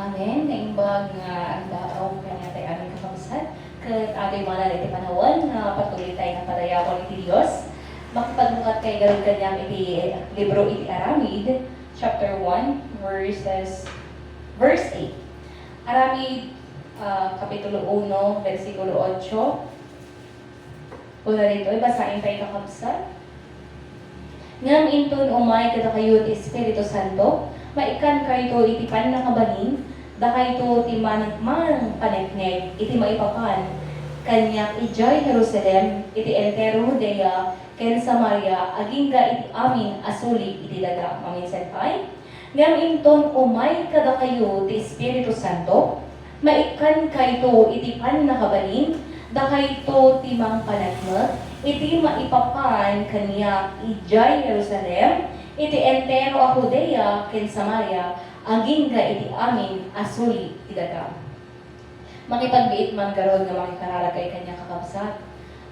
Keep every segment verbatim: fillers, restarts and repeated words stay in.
Amen. Naimbag nga aldaw kaniatayo amin, kakabsat. Ket adtoy manen iti panawen nga patuloy tayo nga padayawan iti Dios. Makipagmungkatkay garud kaniak iti libro iti Aramid, chapter one, verses, verse eight. Aramid, ah, kapitulo uno, bersikulo otso. Kuna ditoy, basaen tayo, kakabsat. Ngem inton umay kadakayo ti Espiritu Santo, maikkan kayto iti pannakabalin, dakayto ti man-, mangpaneknek iti maipapan kaniak idiay Jerusalem, iti entero Judea, ken Samaria, agingga iti amin a suli iti daga. Maminsan pay, ngem inton umay kadakayo ti Espiritu Santo, maikkan kayto iti pannakabalin, dakayto ti mangpaneknek iti maipapan kaniak idiay Jerusalem, iti entero a Judea ken Samaria, agingga iti amin a suli ti daga. Makipagbiit man garud nga makikararag kaniak, kakabsat.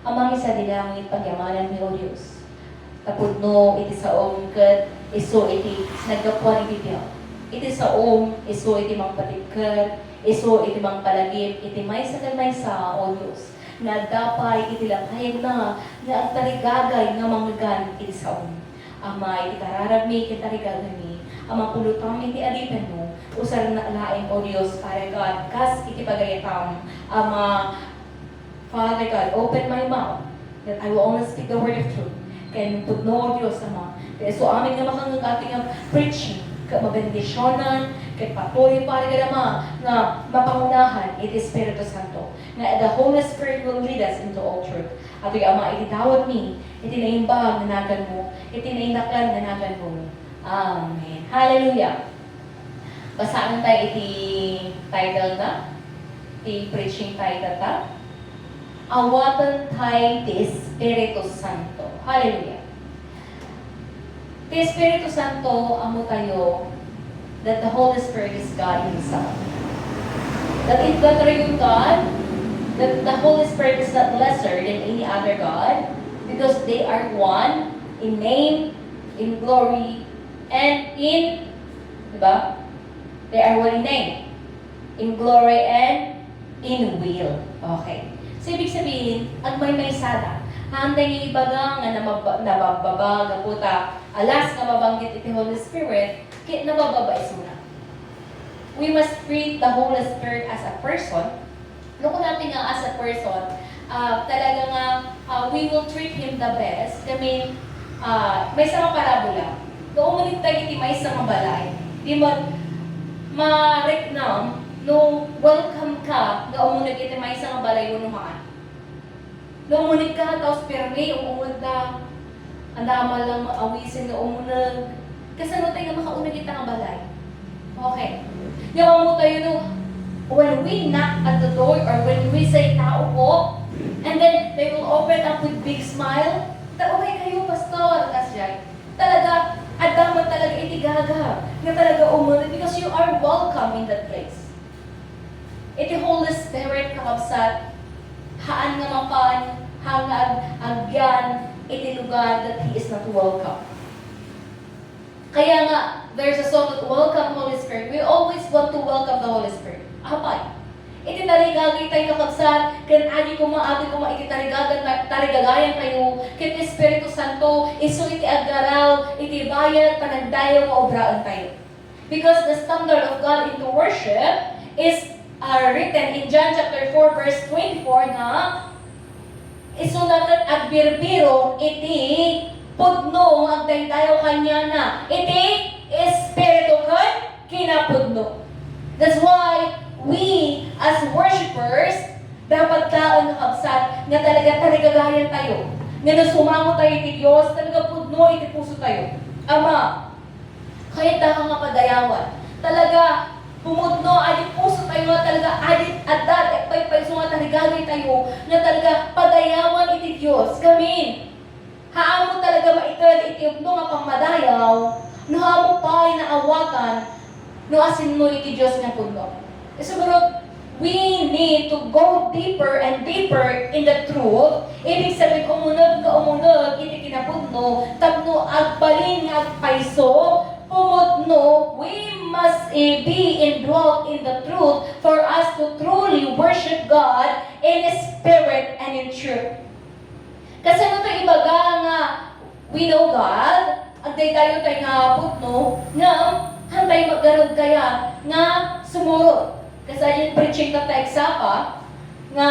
Amami sadi langit, pagyamanan mi, O Dios. Ta pudno iti saom ket isu iti naggapuan iti biag. Iti saom, isu iti mangpatibker, isu iti mangpalagip iti maysa ken maysa, O Dios. Nga adda pay iti lapayagna nga agtarigagay nga manglegan iti saom. Ama, iti kararagmi ken tarigaganmi a mapulotam iti adipenmo, usarnak laeng, O Dios, Father God, kas iti pagayatam. Ama, Father God, open my mouth that I will only speak the word of truth. Ken pudno, O Dios, Ama, ta isu amin nga makangngeg-ati nga preaching, ket mabendisionan, ket patuloy, Father God, Ama, nga mapangunahan iti Espiritu Santo, nga the Holy Spirit will lead us into all truth. Adtoy, Ama, iti dawatmi, iti naimbag nga naganmo, iti naindaklan nga naganmo. Amen. Hallelujah. Basaen tayo iti title na, iti preaching title ta. Awaten tayo ti Espiritu Santo. Hallelujah. Ti Espiritu Santo, ammo tayo that the Holy Spirit is God Himself. That is the triune God, that the Holy Spirit is not lesser than any other God because they are one in name, in glory, and in, di ba? They are one in name, in glory, and in will. Okay. So, ibig sabihin, agmaymaysada. Haantay nga ibaga nga nabab-, nababbaba gapu ta alas nga mabanggit iti Holy Spirit, ket nababbaba isuna. We must treat the Holy Spirit as a person. No, kung natin nga as a person, ah, talaga nga, ah, we will treat him the best. I mean, ah, maysa nga parabola. No, umuneg tayo iti maysa nga balay. Di mo mariknam no welcome ka nga umuneg iti maysa nga balay wenno haan. No, umuneg ka, tapos pirmi, umuneg na. Anda man lang maawisen nga umuneg. Kasano tayo nga makauneg ita nga balay? Okay. Nga ammo tayo no, when we knock at the door or when we say, "Tao po," and then they will open up with big smile, "Tao kayo, Pastor," kasjay. Talaga, adda man talaga iti gaga nga talaga umuneg because you are welcome in that place. Iti Holy Spirit, kakabsat, haan nga mapan, haan nga ag-, agyan iti lugar that He is not welcome. Kaya nga, there's a song that, "Welcome, Holy Spirit." We always want to welcome the Holy Spirit. Apay? Iti tarigagay tayo, kakabsat, ken adi koma, adi koma iti tarigagan-, tarigagayan tayo ken Espiritu Santo, isu iti aggaraw iti bayat panagdayaw nga obraen tayo. Because the standard of God into worship is, uh, written in John chapter four, verse twenty-four, nga isuna ket agbirbiro iti pudno nga agdaydayaw kaniana, iti espiritu ken kinapudno. That's why we, as worshipers, dapat laeng nga kabsat nga talaga tarigagayan tayo. Nga no sumango tayo iti Dios, talaga pudno iti puso tayo. Ama, kayatda nga padayawan. Talaga, pumudno, adi puso tayo nga talaga, adi adda, paypayso nga tarigagay tayo, nga talaga padayawan iti Dios. Gamin, haanmo talaga maited iti umno nga pammadayaw, no haanmo pay naawatan, no asinno iti Dios nga pudno. Siguro, we need to go deeper and deeper in the truth. Ibig sabihin, umuneg nga umuneg iti kinapudno tapno agbalin nga agpayso Pumudno, we must, eh, be indwelt in the truth for us to truly worship God in spirit and in truth. Kasano tayo ibaga nga we know God, agdaydayo tayo nga pudno, ngem haantay magarud kayat nga sumurot. Kasano yung preaching ta ta eksapa nga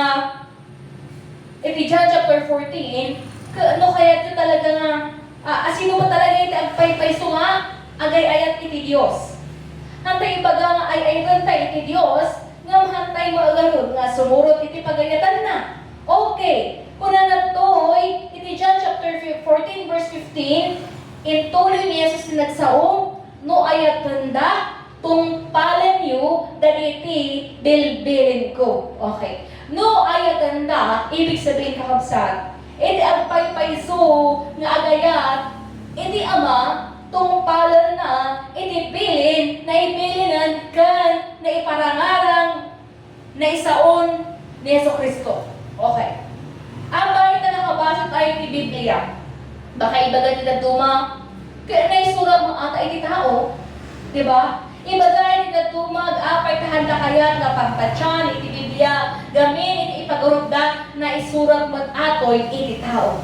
iti John chapter fourteen, ka-, no kayatyo talaga nga, ah, asino ba talaga iti agpaypayso nga agay-ayat iti Dios? Haantay ibaga nga ay-ayaten ta iti Dios, ngem haantay magarud nga sumurot iti pagayatanna. Okay, kunana toy iti John chapter fourteen, verse fifteen, intuloy ni Jesus ti nagsao, "No ayatenda, tungpalenyo dagiti bilbilinko." Okay. No ayatenda, ibig sabihin, kakabsat, iti agpaypayso nga agayat iti Ama, tungpalenna iti bilin, naibilinen ken naiparangarang naisaon ni Jesu-Cristo. Okay. Apay ta nakabasa tayo ti Biblia? Baka ibaga ti dadduma, ket naisurat met ata iti tao. Di ba? Ibaga iti dadduma, apay ta haanda kayat nga pagtatian iti Biblia, gamin iti ipagurotda, naisurat met atoy iti tao.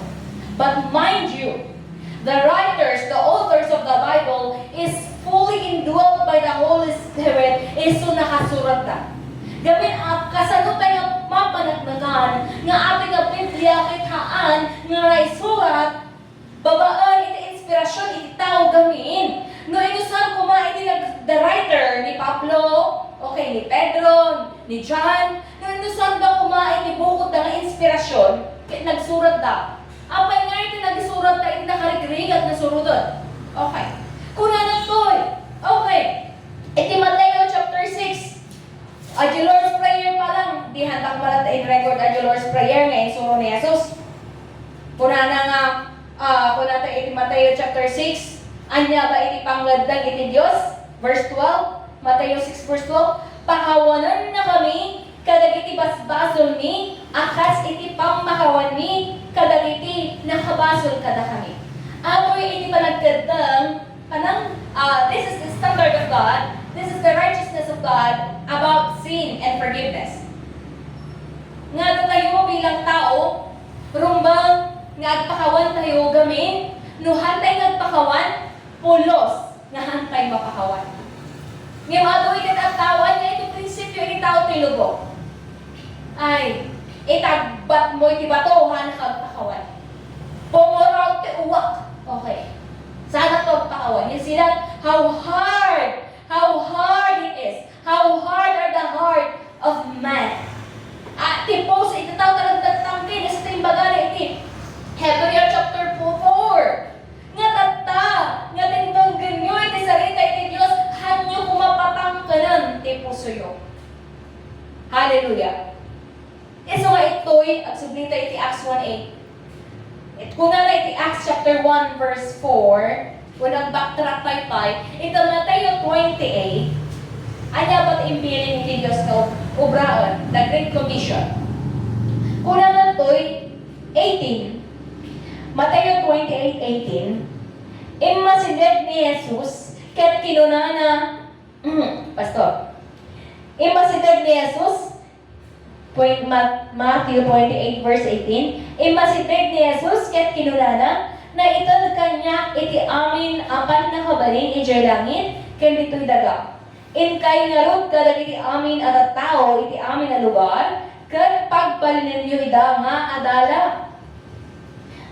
But mind you, the writers, the authors of the Bible is fully indwelt by the Holy Spirit, isu nakasuratda. Gamin a, kasano tayo mapaneknekan nga atoy nga Biblia ket haan nga naisurat babaen iti inspirasyon iti tao gamin? No inusan koma iti nag-, the writer ni Pablo, okay, ni Pedro, ni John, no inusan da koma iti bukod da nga inspirasyon, ket nagsurat da. Apay nga iti nagsurat ta iti nakarigrigat nga suroten? Okay. Kunana toy. Okay. Iti Mateo chapter six, iti Lord's Prayer pa lang, di haandak malata in record iti Lord's Prayer nga insuro ni Jesus. Kunana nga, ah, kunana iti Mateo chapter six, ania ba iti pangngeddeng iti Dios? Verse twelve, Mateo six verse twelve, "Pakawanennakami kadagiti basbasolmi a kas iti pammakawanmi kadagiti nakabasol kadakami." Atoy iti panagkeddeng, panang, ah, this is the standard of God, this is the righteousness of God about sin and forgiveness. Nga tayo bilang tao, rumbeng nga agpakawan tayo gamin, no haantay nga agpakawan, pulos nga haantay mapakawan. Ngem adu iti tattao, ania iti prinsipio iti tao ti lubong? Ay, itagbatmo iti bato, haanka agpakawan. Pumuraw ti uwak. Okay. Saan to agpakawan? You see that? How hard, how hard it is. How hard are the heart of man. Ah, ti puso iti tao talaga nagtangken, isu ti imbagana iti Hebreo chapter four. Nga tatta, nga denggenyo iti sarita iti Dios, haanyo koma patangkenen ti pusoyo. Hallelujah. Isu nga itoy, agsubli ta iti Acts one eight. It, kunana iti Acts chapter one verse four, when nag-backtrack pay, iti Mateo twenty-eight, ania bat imbilin iti Dios nga ob-, obraen, the Great Commission. Kunana toy, eighteen, Mateo twenty-eight eighteen, immasideg ni Jesus ket kinunana, Pastor, immasideg ni Jesus, point, Ma-, Matthew twenty-eight verse eighteen, immasideg ni Jesus ket kinunana, "Naited kaniak iti amin a pannakabalin idiay langit ken ditoy daga. Inkay ngarud kadagiti amin a tattao iti amin a lugar, ket pagbalinenyo ida nga adala."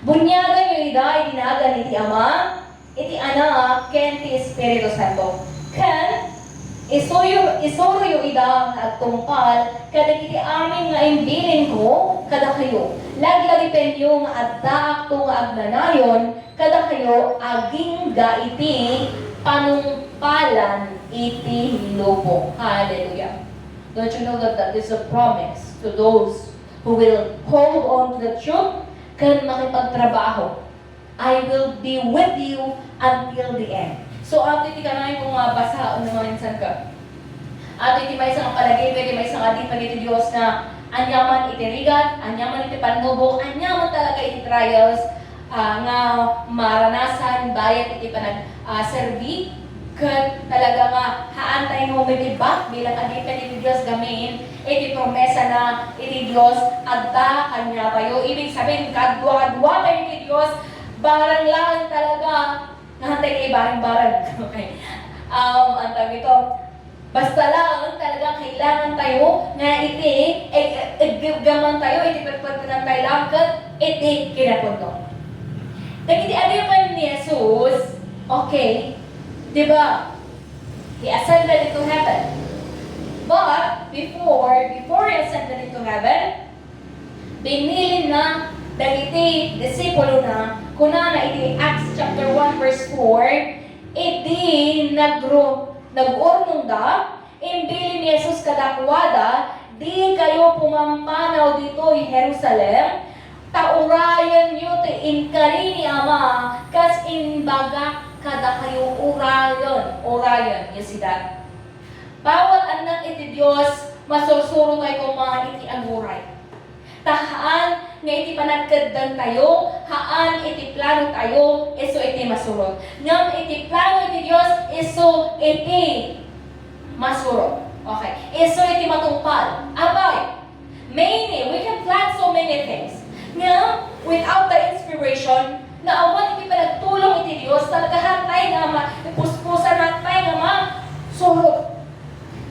Bunyaganyo ida iti nagan iti Ama, iti Anak, ken ti Espiritu Santo. Ken isuyo-, isuroyo ida nga agtungpal kadagiti amin nga imbilinko kadakayo. Laglagipenyo nga addaakto nga agnanayon kadakayo agingga iti panungpalan iti lubong. Hallelujah. Don't you know that that is a promise to those who will hold on to the truth ken makipagtrabaho? "I will be with you until the end." So, ato iti kanayon ko nga basaen no maminsan ka. Ato iti maysa nga panaginip, iti maysa nga adipen iti Dios nga aniaman iti rigat, aniaman iti pannubok, aniaman talaga iti trials, ah, nga maranasan bayat iti panag-, ah, serbi, Ket talaga nga, haan tayo nga umigibat bilang adipen iti Dios gamin iti promesa na iti Dios adda kaniatayo. Ibig sabihin, kadua-dua tayo iti Dios, bareng laeng talaga nga hantay nga ibareng-bareng. Okay. Um, ang tawag ito, basta laeng talaga kailangan tayo nga iti eg-, eg-, eggamman tayo iti pagpagpagantay lang ket iti kinapuno. Dagiti adipen ni Jesus, okay, di ba? He ascended into heaven. But before, before he ascended into heaven, binilin na dagiti disipulo na, kunana iti Acts chapter one verse four, idi nagru-, nag-urnongda, imbilin ni Jesus kadakuada, "Dikayo pumampanaw ditoy Jerusalem, ta urayenyo ti inkari ni Ama, kas imbagak kadakayo, urayen, urayen." You see that? Bawat annak iti Dios, masursuro tayo koma iti aguray. Ta haan nga iti panagkeddantayo, haan iti plano tayo, isu iti masurot. Ngem iti plano iti Dios, isu iti masurot. Okay. Isu iti matungpal. Apay, many, we can plan so many things. Ngem, without the inspiration, nga awan iti panagtulong iti Dios, talaga hantay nga ma-, puspusan, hantay nga masurot.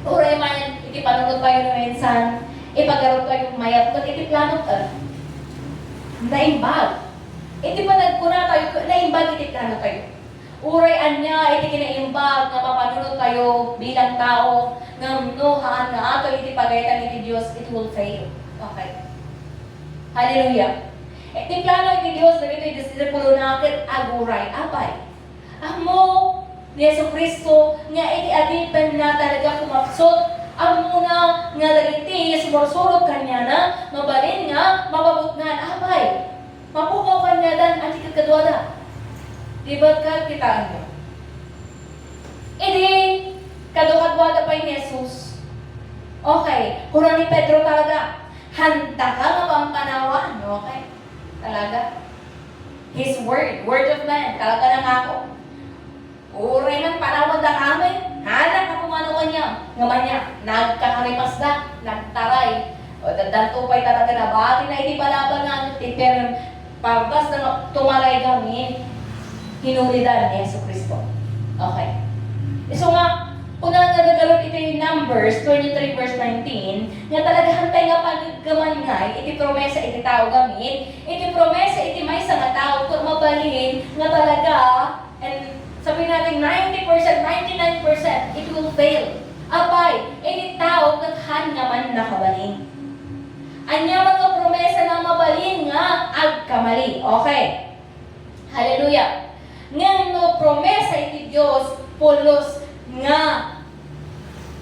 Uray man iti panunot tayo nga minsan, ipagarup tayo mayat, ket iti plano tayo. Naimbag. Iti panagkuna tayo, naimbag iti plano tayo. Uray ania iti kinaimbag nga mapanunot tayo bilang tao, ngem no haan nga ato iti pagayatan iti Dios, it will fail. Okay. Hallelujah. Iti plano iti Dios, dagitoy disipulona ket aguray. Apay? Ammo ni Jesu-Cristo nga iti adipenna talaga kumapsut. Ammona nga dagiti sumursurot kaniana, mabalin nga mapabutngan. Apay? Mapukaw kaniada, ania ti kadkaduada? Di ba ket kitaenyo? Idi kadkaduada pay ni Jesus. Okay, kuna ni Pedro talaga, "Haandaka nga pampanawan," okay? Talaga. His word, word of man, talaga nangako. Uray man panawan dakamin, haannak nga pumanaw kaniam. Ngem ania, nagkakaripasda, nagtaray. O, daddanto pay talaga, nabati na iti balabalangan ti Perm, pagkasta nga tumaray gamin, hinulidan ni Jesu-Cristo. Okay. Isu nga, kuna nga nagarup iti Numbers twenty-three verse nineteen, nga talaga hantay nga panaggaman ngay iti promesa iti tao gamin, iti promesa iti maysa nga tao, ket mabalin nga talaga And sabihin natin, ninety percent, ninety-nine percent, it will fail. Apay, iti tao ket haan nga man nakabalin. Ania man nga promesa nga mabalin nga agkamali. Okay. Hallelujah. Ngem no promesa iti Dios, pulos nga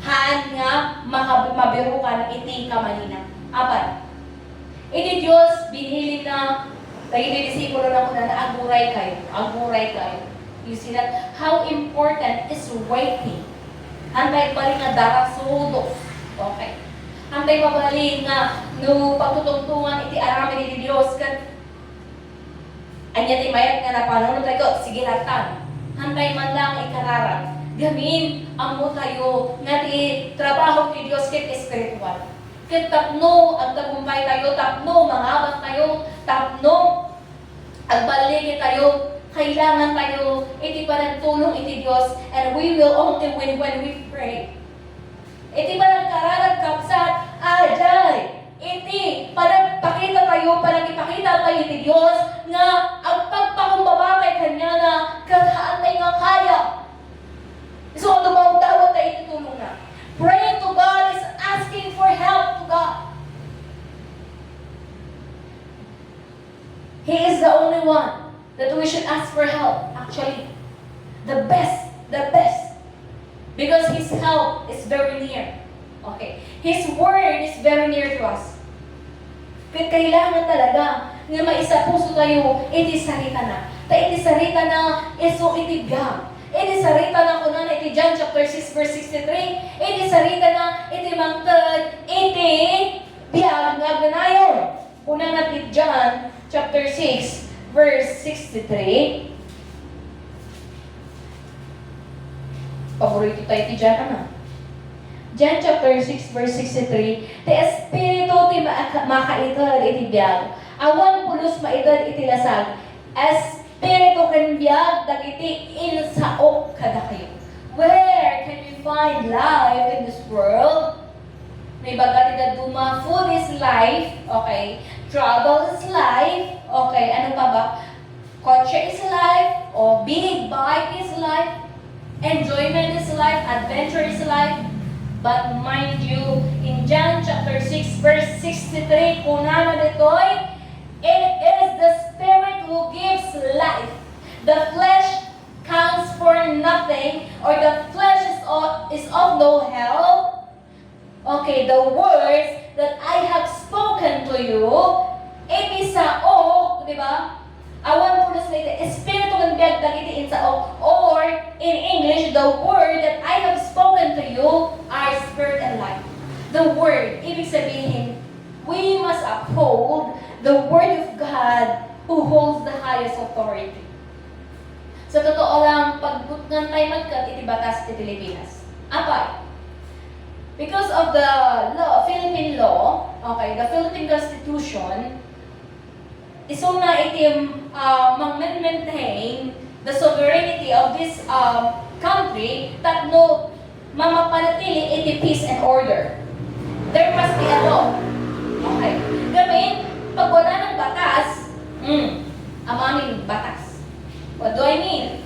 haan nga maka-, mabirukan iti kamalina. Apay? Iti Dios, binilin na dagiti disipulo na kunana, "Aguray kayo, aguray kayo." You see that? How important is waiting. Hantay bali nga darasudo. Okay. Hantay mabalin nga no pagtutungtungan iti aramid iti Dios, ket ania ti mayat nga napanunot tayo? Sige, latan. Hantay man lang ikararag. Gamin, ammo tayo nga ti trabaho ti Dios ket espiritual. Ket tapno agtagumpay tayo, tapno mangabat tayo, tapno agballigi tayo, kailangan tayo iti panagtulong iti Dios, and we will only win when we pray. Iti panagkararag, kabsat, adiay iti panagpakita tayo, panagipakita tayo iti Dios nga agpagpakumbaba tayo kaniana, ket haan tayo nga kaya. So, dumawdawat tayo iti tulongna. Praying to God is asking for help to God. He is the only one that we should ask for help, actually. The best, the best. Because His help is very near. Okay. His word is very near to us. Ket kailangan talaga nga maisapuso tayo iti saritana. Ta iti saritana, isu iti biag. Iti saritana, kunana iti John chapter six verse sixty-three, iti saritana, iti mangted iti biag nga agnanayon. Kunana ti John chapter six, verse sixty-three, Paborito tayo ti John, ano? John chapter six, verse sixty-three, "Ti Espiritu ti maka-, makaited iti biag. Awan pulos maited iti lasag. Espiritu ken biag dagiti insaok kadakayo." Where can we find life in this world? Naibaga ti dadduma, food is life, okay? Travel is life, okay? Ano pa ba? Kotse is life, o big bike is life, enjoyment is life, adventure is life. But mind you, in John chapter six, verse sixty-three, kunana ditoy, "It is the Spirit who gives life. The flesh counts for nothing, or the flesh is of, is of no help." Okay, "The words that I have spoken to you," iti saok, di ba? Awan pulos iti espiritu ken biag dagiti insaok. Or, in English, "The word that I have spoken to you are spirit and life." The word, ibig sabihin, we must uphold the word of God who holds the highest authority. Sa totoo lang, pagbutngan tayo magkat iti batas ti Pilipinas. Apay, because of the law, Philippine law, okay, the Philippine Constitution, isuna iti, ah, mang-maintain the sovereignty of this, ah, country tapno mamapanatili iti peace and order. There must be a law. Okay. Gamin, pag wala ng batas, mm, amin batas. What do I mean?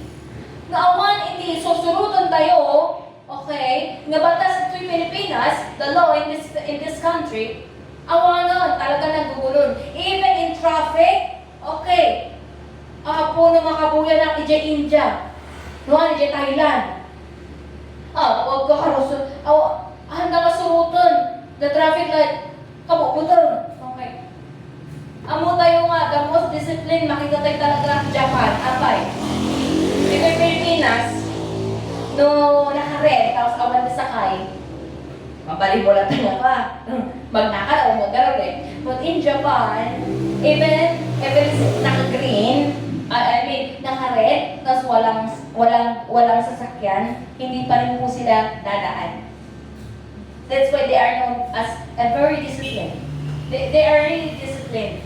Nga awan iti susuroten tayo, okay, nga batas itoy Pilipinas, the law in this, in this country, awanen, talaga nagugulon. Even in traffic, okay. Apo no makabuyanak idiay India. No, idiay Thailand. Ah, agkakaruso-, aw, handa nga suroten. The traffic light. Kabubuteng. Okay. Ammo tayo nga, the most discipline, makita tayo talaga Japan. Apay. Ditoy Pilipinas, no naka-red, tapos awan na sakay. Mabalin mo lang tayo pa. Magnakal o magkaroon eh. But in Japan, even, even s-, naka-green, ah, I mean, naka-red, tas walang, walang, walang sasakyan, hindi pa rin po sila dadaan. That's why they are known as a very disciplined. They, they are really disciplined.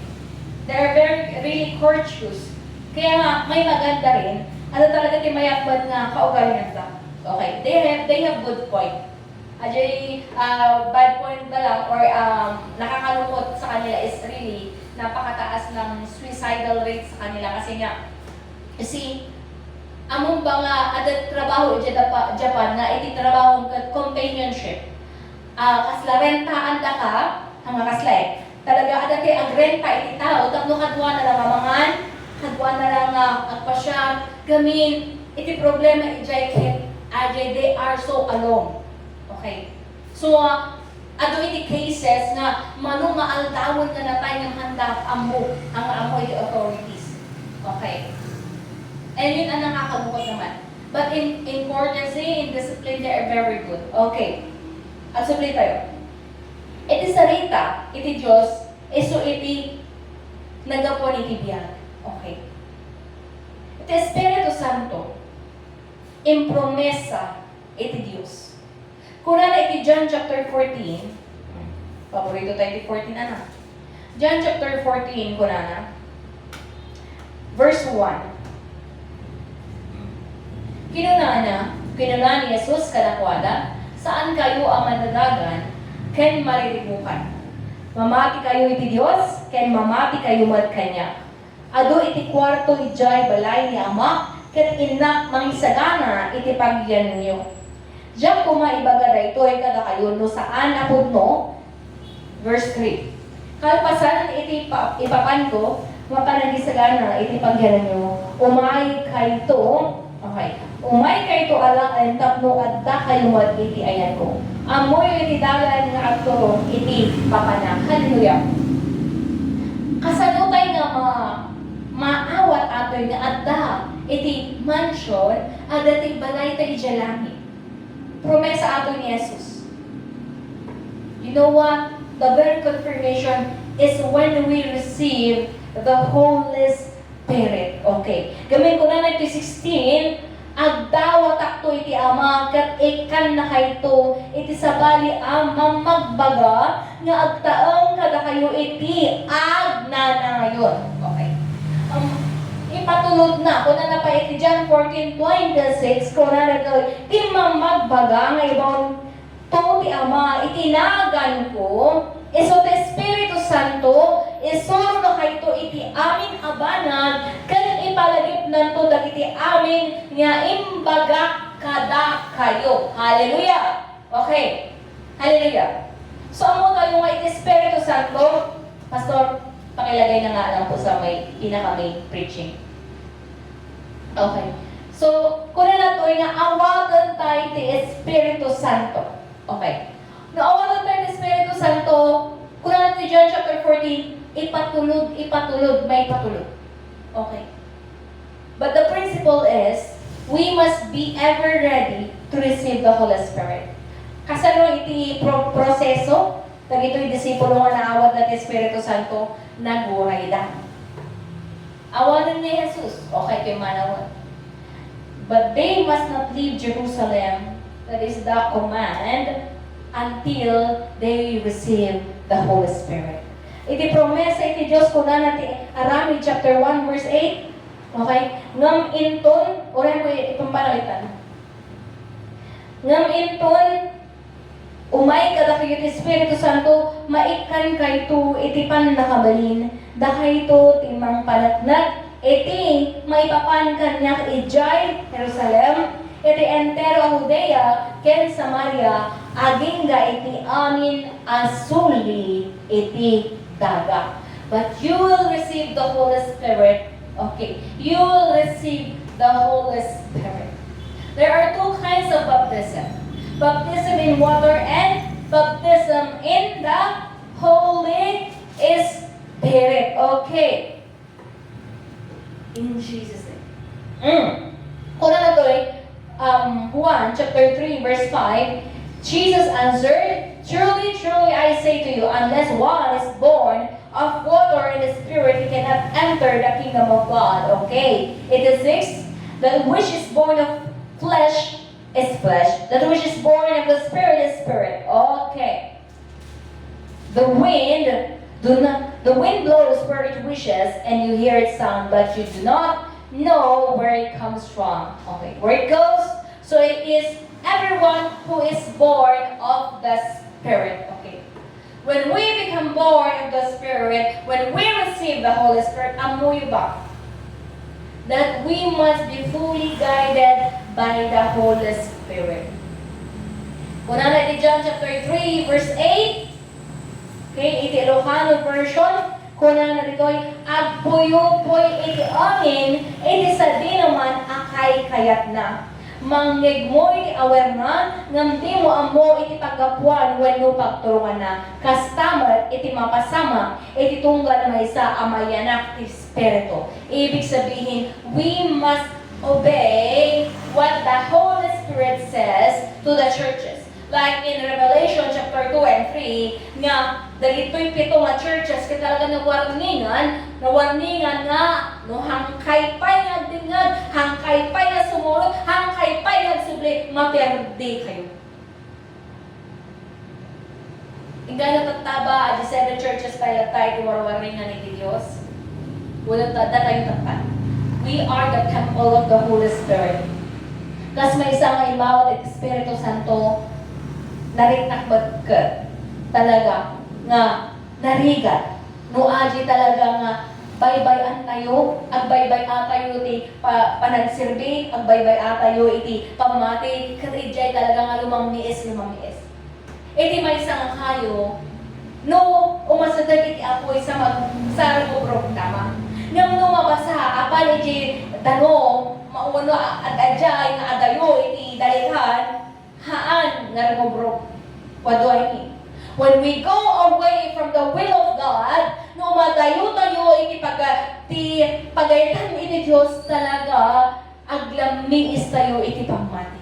They are very, really courteous. Kaya nga, may maganda rin. Ano talaga ti mayakbat nga kaugalingan ta? Okay, they have, they have good point. Ajay, ah, bad point na lang or, um, nakakalungkot sa kanila is really napakataas ng suicidal rate sa kanila kasi nga, you see, among ba nga adda trabaho idiay Japa-, Japan nga iti trabaho ket companionship. Ah, kasla rentaanda ka, nga kasla eh. Talaga, adda ti agrenta iti tao, tapno kaduana lang a mangan, kaduana lang a agpasyar, gamin, iti problema idiay ket, ajay, they are so alone. Okay. So, ah, adu iti cases nga mano nga aldawen nga natay nga handa ammo, ang ammo iti authorities. Okay. And yun ang nakakalungkot naman. But in, in courtesy, in discipline, they are very good. Okay. Agsubli tayo. Iti sarita iti Dios, isu iti naggapuan iti biag. Okay. Iti Espiritu Santo, impromesa iti Dios. Kunana iti John chapter fourteen, paborito tayo iti fourteen, ano? John chapter fourteen, kunana, verse one. Kinunana, kinuna ni Jesus kadakuada, "Saan kayo a madadagan ken mariribukan. Mamati kayo iti Dios, ken mamati kayo met kaniak. Adu iti kuarto idiay balay ni Amak, ket innak mangisagana iti pagyanyo. Diak koma ibaga daytoy kadakayo no saan a pudno." Verse three, "Kalpasan iti pa-, ipapanko, mapanagisagana iti pagyananyo. Umay kayto," okay, "umay kayto a laeng tapno adda kayo met iti ayanko. Ammoyo iti dalan nga agturong iti Papanak." Hallelujah. Kasano tayo nga ma-, maawat atoy nga adda iti mansion, adda ti balay ta idiay langit? Promesa ato ni Jesus. You know what? The very confirmation is when we receive the Holy Spirit. Okay. Gamin ko na nagto sixteen, Agdawatakto iti Ama, ket ikkannakayto iti sabali a mamagbaga nga agtaeng kadakayo iti agnanayon. Okay. Um, ipatulodna, kunana pay iti John fourteen twenty-six, kunana ditoy, ti mamagbaga nga ibaon to ti Ama iti naganko, isu ti Espiritu Santo, isurona kayto iti amin a banag, ken ipalagipnanto dagiti amin nga imbagak kadakayo. Hallelujah! Okay. Hallelujah. So, ammo tayo nga iti Espiritu Santo, Pastor, pakilagay na nga lang po sa may pinaka-main preaching. Okay. So, kuna na to nga awaten tayo ti Espiritu Santo. Okay. No awaten tayo ti Espiritu Santo, kuna na ti John chapter fourteen, ipatulod, ipatulod, maipatulod. Okay. But the principle is, we must be ever ready to receive the Holy Spirit. Kasano iti pro-, proseso? Dagitoy disipulo nga naawatna ti Espiritu Santo, nagurayda. Awanen ni Jesus, okay, kay manawen. But they must not leave Jerusalem, that is the command, until they receive the Holy Spirit. Iti promesa iti Dios, kunana ti Aramid chapter one verse eight, okay? Ngem inton, uray mo ipampano itan. Ngem inton, umay kadakayo ti Espiritu Santo, maikkan kayto iti pannakabalin, dakayto ti mangpaneknek iti maipapan kaniak idiay Jerusalem, iti entero a Judea ken Samaria, agingga iti amin a suli iti daga. But you will receive the Holy Spirit. Okay, you will receive the Holy Spirit. There are two kinds of baptism. Baptism in water and baptism in the Holy Spirit. Okay. In Jesus' name. Mm. Kuna na to eh, um, Juan chapter three, verse five, Jesus answered, "Truly, truly, I say to you, unless one is born of water and the Spirit, he cannot enter the kingdom of God." Okay. It is six, "That which is born of flesh is flesh. That which is born of the Spirit is spirit." Okay. The wind, do not, the wind blows where it wishes, and you hear its sound, but you do not know where it comes from. Okay, where it goes. So it is everyone who is born of the Spirit. Okay. When we become born of the Spirit, when we receive the Holy Spirit, ammoyo ba? That we must be fully guided by the Holy Spirit. Kunana iti John chapter three, verse eight, okay, iti Ilocano version, kunana ditoy, "Agpuyupoy iti amin iti sadinoman a kaykayatna. Mangngegmo iti awerna, ngem dimo ammo iti paggapuan wenno pagturonganna. Kasta met iti mapasamak iti tunggal maysa a mayanak ti Espiritu." Ibig sabihin, we must obey what the Holy Spirit says to the churches. Like in Revelation chapter two and three, nga dagitoy pito nga churches, ket talaga nawarningan, nawarningan nga, no, hangkay pay nga agdengngeg, hangkay pay nga sumurot, hangkay pay nga agsubli, maperdi kayo. Inggana tattaba a di seven churches pay latta iti warwarningan iti Dios? Wala ta, datayo tattaba. We are the temple of the Holy Spirit. Kas maysa nga immawat iti Espiritu Santo, nariknak met ket talaga nga narigat. No adi talaga nga baybay-an tayo, agbaybay-a tayo ti pa-, panagserbi, agbaybay-a tayo iti pammati, ket idiay talaga nga lumammiis, lumammiis. Iti maysa nga kayo, no umasideg iti apuy sa mag-, sa rugobrog tama. Ngem no mabasa, apan iti danom, mauno a-, ad-adiay nga adayo iti dalikan, haan nga rugobrog. What do I mean? When we go away from the will of God, no madayo tayo iti pag-, ti pagayatan iti Dios talaga, aglammiis tayo iti pammati.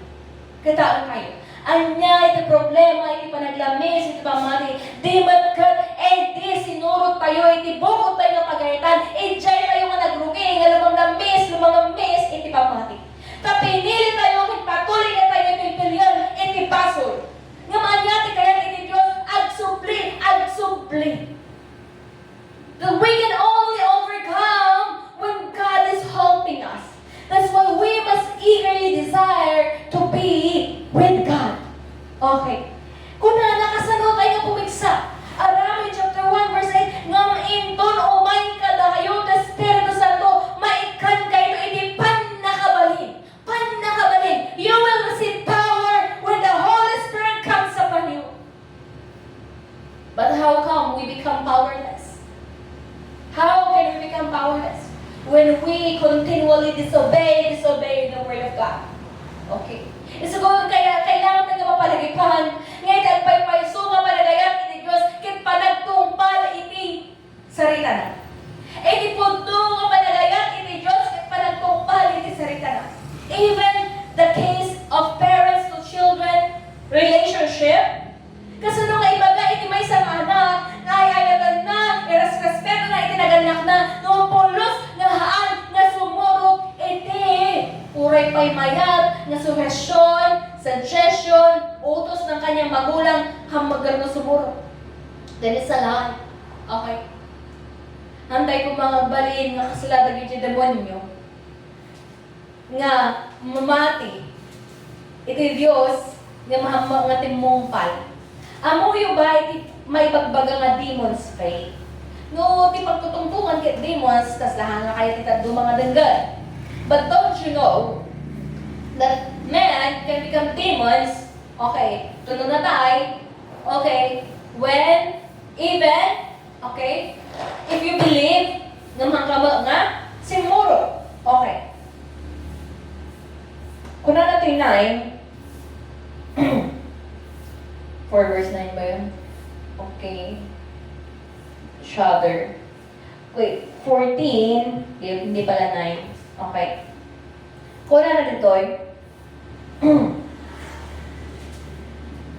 Kitaen kayo. Ania iti problema iti panaglammiis iti pammati? Di met ket, eh, di sinurot tayo iti bukod tayo nga pagayatan, idiay tayo nga nagrugi, nga lumamlammiis, lumamlammiis iti pammati. Ta pinili That we can only overcome when God is helping us. That's why we must eagerly desire to be with God. Okay. Kuna, nakasano tayo nga pumigsa? Aramid chapter one verse eight, ngem inton umay kadayo ti Espiritu Santo, maikkan kayto iti pannakabalin. Pannakabalin. You will receive power when the Holy Spirit comes upon you. But how come we become powerless? How can we become powerless? When we continually disobey, disobey the word of God. Okay. Siguro kaya kailangan tayo mapalagipan. Ngayon, agpaypayso nga panagayat iti Diyos, ket panagtungpal iti saritana. Iti pudno nga panagayat iti Diyos ket panagtungpal iti saritana. Even the case of parents to children relationship, kasano nga ibaga iti maysa nga anak nga ay-ayatenna, iresrespetona iti nagannakna, no pulos nga haan nga sumurot iti uray pay mayat nga suhestion, suggestion, utos ng kanyang magulang, hammagan nga sumurot. That is a lie. Okay. Hantay koma nga agbalin nga kasla dagiti demonio nga mamati iti Dios nga mahammo nga timmungpal. Ammoyo ba iti maibagbaga nga demons faith? No, ti pagtutungtongan ket demons, kasla nga kayat ti dadduma nga denggen. But don't you know that man can become demons? Okay, tuno na tayo. Okay, when, even, okay, if you believe, ngem haanka met nga simmurot. Okay. Kunana ti nine, four verse nine ba yun? Okay. Shudder. Wait, fourteen. Di, hindi pala nine. Okay. Kunana ditoy,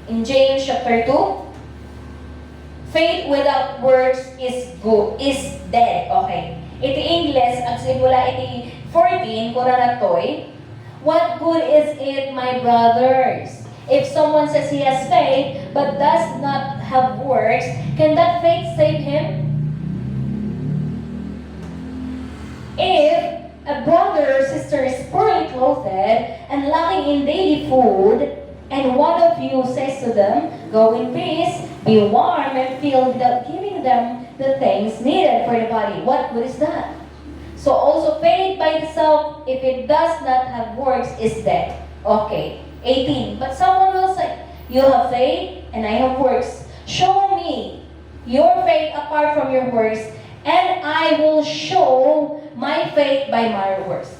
in James chapter two, faith without works is good, is dead. Okay. Iti Ingles, agsimula iti fourteen, kunana ditoy, "What good is it, my brothers, if someone says he has faith but does not have works? Can that faith save him? If a brother or sister is poorly clothed and lacking in daily food, and one of you says to them, 'Go in peace, be warm and filled,' without giving them the things needed for the body, what good is that?" So also faith by itself, if it does not have works, is dead. Okay. Eighteen. But someone will say, "You have faith, and I have works. Show me your faith apart from your works, and I will show my faith by my works."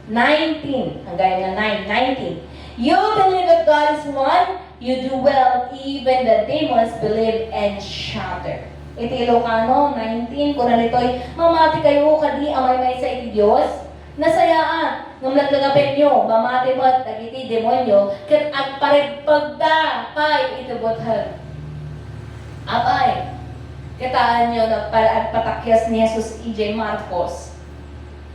Nineteen. Ang galing nga nine. Nineteen. "You believe that God is one, you do well. Even the demons believe and shudder." Iti Ilocano nineteen, kuna ditoy, mamati kayo kadi a maymaysa iti Dios? Nasayaat, ngem laglagapenyo, mamati met dagiti demonio, ket agparegpegda pay iti butheng. Apay, kitaenyo, nagpa-, agpatakyas ni Jesus idiay Marcos.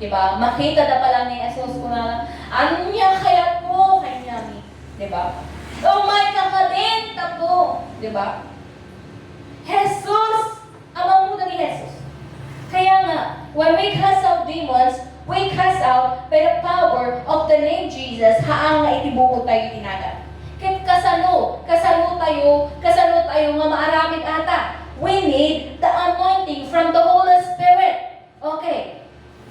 Diba? Makita da pa lang ni Jesus, kuna, "Ania kayatmo kaniami?" Diba? "Umay ka kadin, tapno." Diba? Jesus! Ammoda ni Jesus. Kaya nga, when we cast out demons, we cast out by the power of the name Jesus, haan nga iti bukod tayo tinagan. Ket kasano, kasano tayo, kasano tayo nga maaramid ata? We need the anointing from the Holy Spirit. Okay.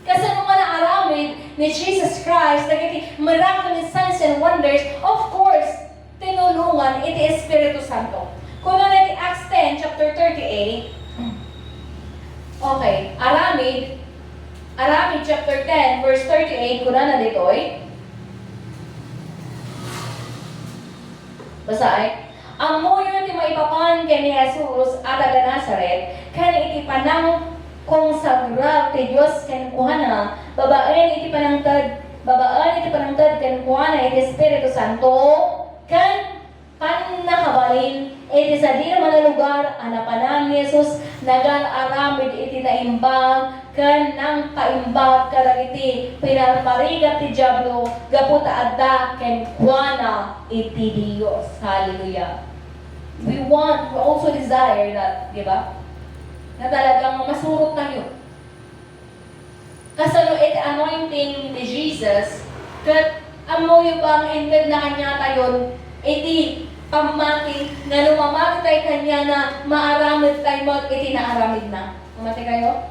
Kasano nga naaramid ni Jesus Christ dagiti miraculous signs and wonders? Of course, tinulongan iti Espiritu Santo. Kunana iti Acts ten, chapter thirty-eight. Okay, Aramid, Aramid chapter ten, verse thirty-eight, kunana ditoy. Basaek. Ammoyo ti maipapan ken ni Jesus a taga Nazaret, ken iti panangkonsagrar ti Dios kenkuana, babaen iti panangted, babaen iti panangted kenkuana iti Espiritu Santo, ken pannakabalin iti sadino man a lugar a napanan ni Jesus, nagar-aramid iti naimbag ken nangpaimbag kadagiti pinarparigat ti Diablo gapu ta adda kenkuana iti Dios. Hallelujah! We want, we also desire that, di ba? Na talagang masurot tayo. Kasano iti anointing ni Jesus, ket ammoyo ba nga inted na kaniatayon iti pammati nga no mamati tay kaniana, maaramid tay met iti naaramidna? Mamati kayo?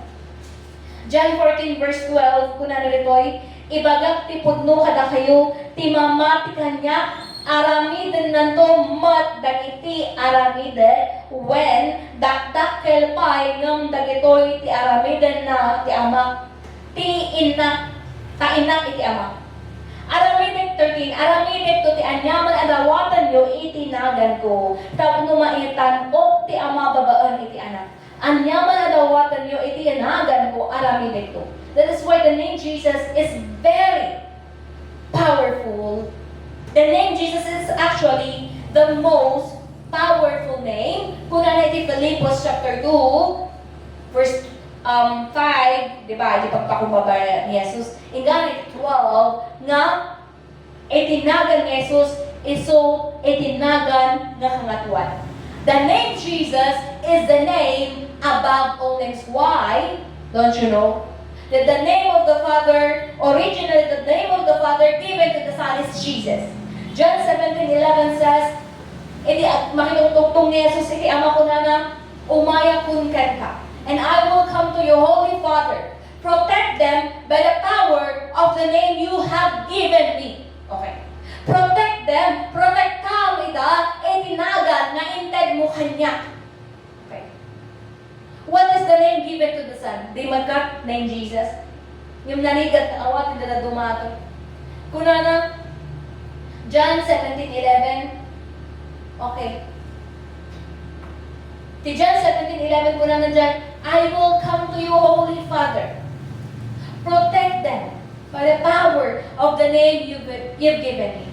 John fourteen verse twelve, kunana ditoy, "Ibagak ti pudno kadakayo, ti mamati kaniak, aramidennanto met dagiti aramidek, wen, dakdakkel pay, ngem dagitoy ti aramidenna ti Amak, ti innak, ta innak iti Amak." Aramidek, thirteen, "Aramidekto ti aniaman a dawatenyo iti naganko, tapno maitan-ok ti Ama babaen iti Anak." Aniaman a dawatenyo iti naganko, aramidekto. That is why the name Jesus is very powerful. The name Jesus is actually the most powerful name. Kunana iti Filipos chapter two, verse, um, five, di ba? Di pagpakumbaba ni Jesus. Inggana iti twelve nga iti nagan ni Jesus, isu iti nagan nga Kangatoan. The name Jesus is the name above all names. Why? Don't you know that the name of the Father, originally the name of the Father given to the Son is Jesus? John seventeen eleven says, iti ag-, makitungtungtong ni Jesus iti Ama, kunana, "Umayakon kenka, and I will come to you, Holy Father. Protect them by the power of the name you have given me." Okay. "Protect them, protektam ida, iti nagan nga intedmo kaniak." Okay. What is the name given to the Son? Di magkat name Jesus. Ngem narigat nga awaten ti dadduma. Kunana, John seventeen eleven. Okay. Ti John seventeen eleven, kunana diay, "I will come to you, Holy Father. Protect them by the power of the name you've, you've given me,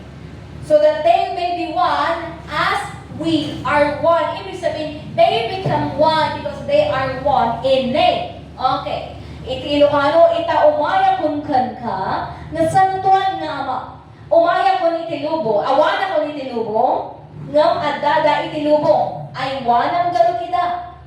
so that they may be one as we are one." Ibig sabihin, they become one because they are one in name. Okay. Iti Ilocano, ita umayakon kenka, nasantoan nga Ama. Umayakon iti lubong, awanakon iti lubong, ngem addada iti lubong, aywanam garud ida.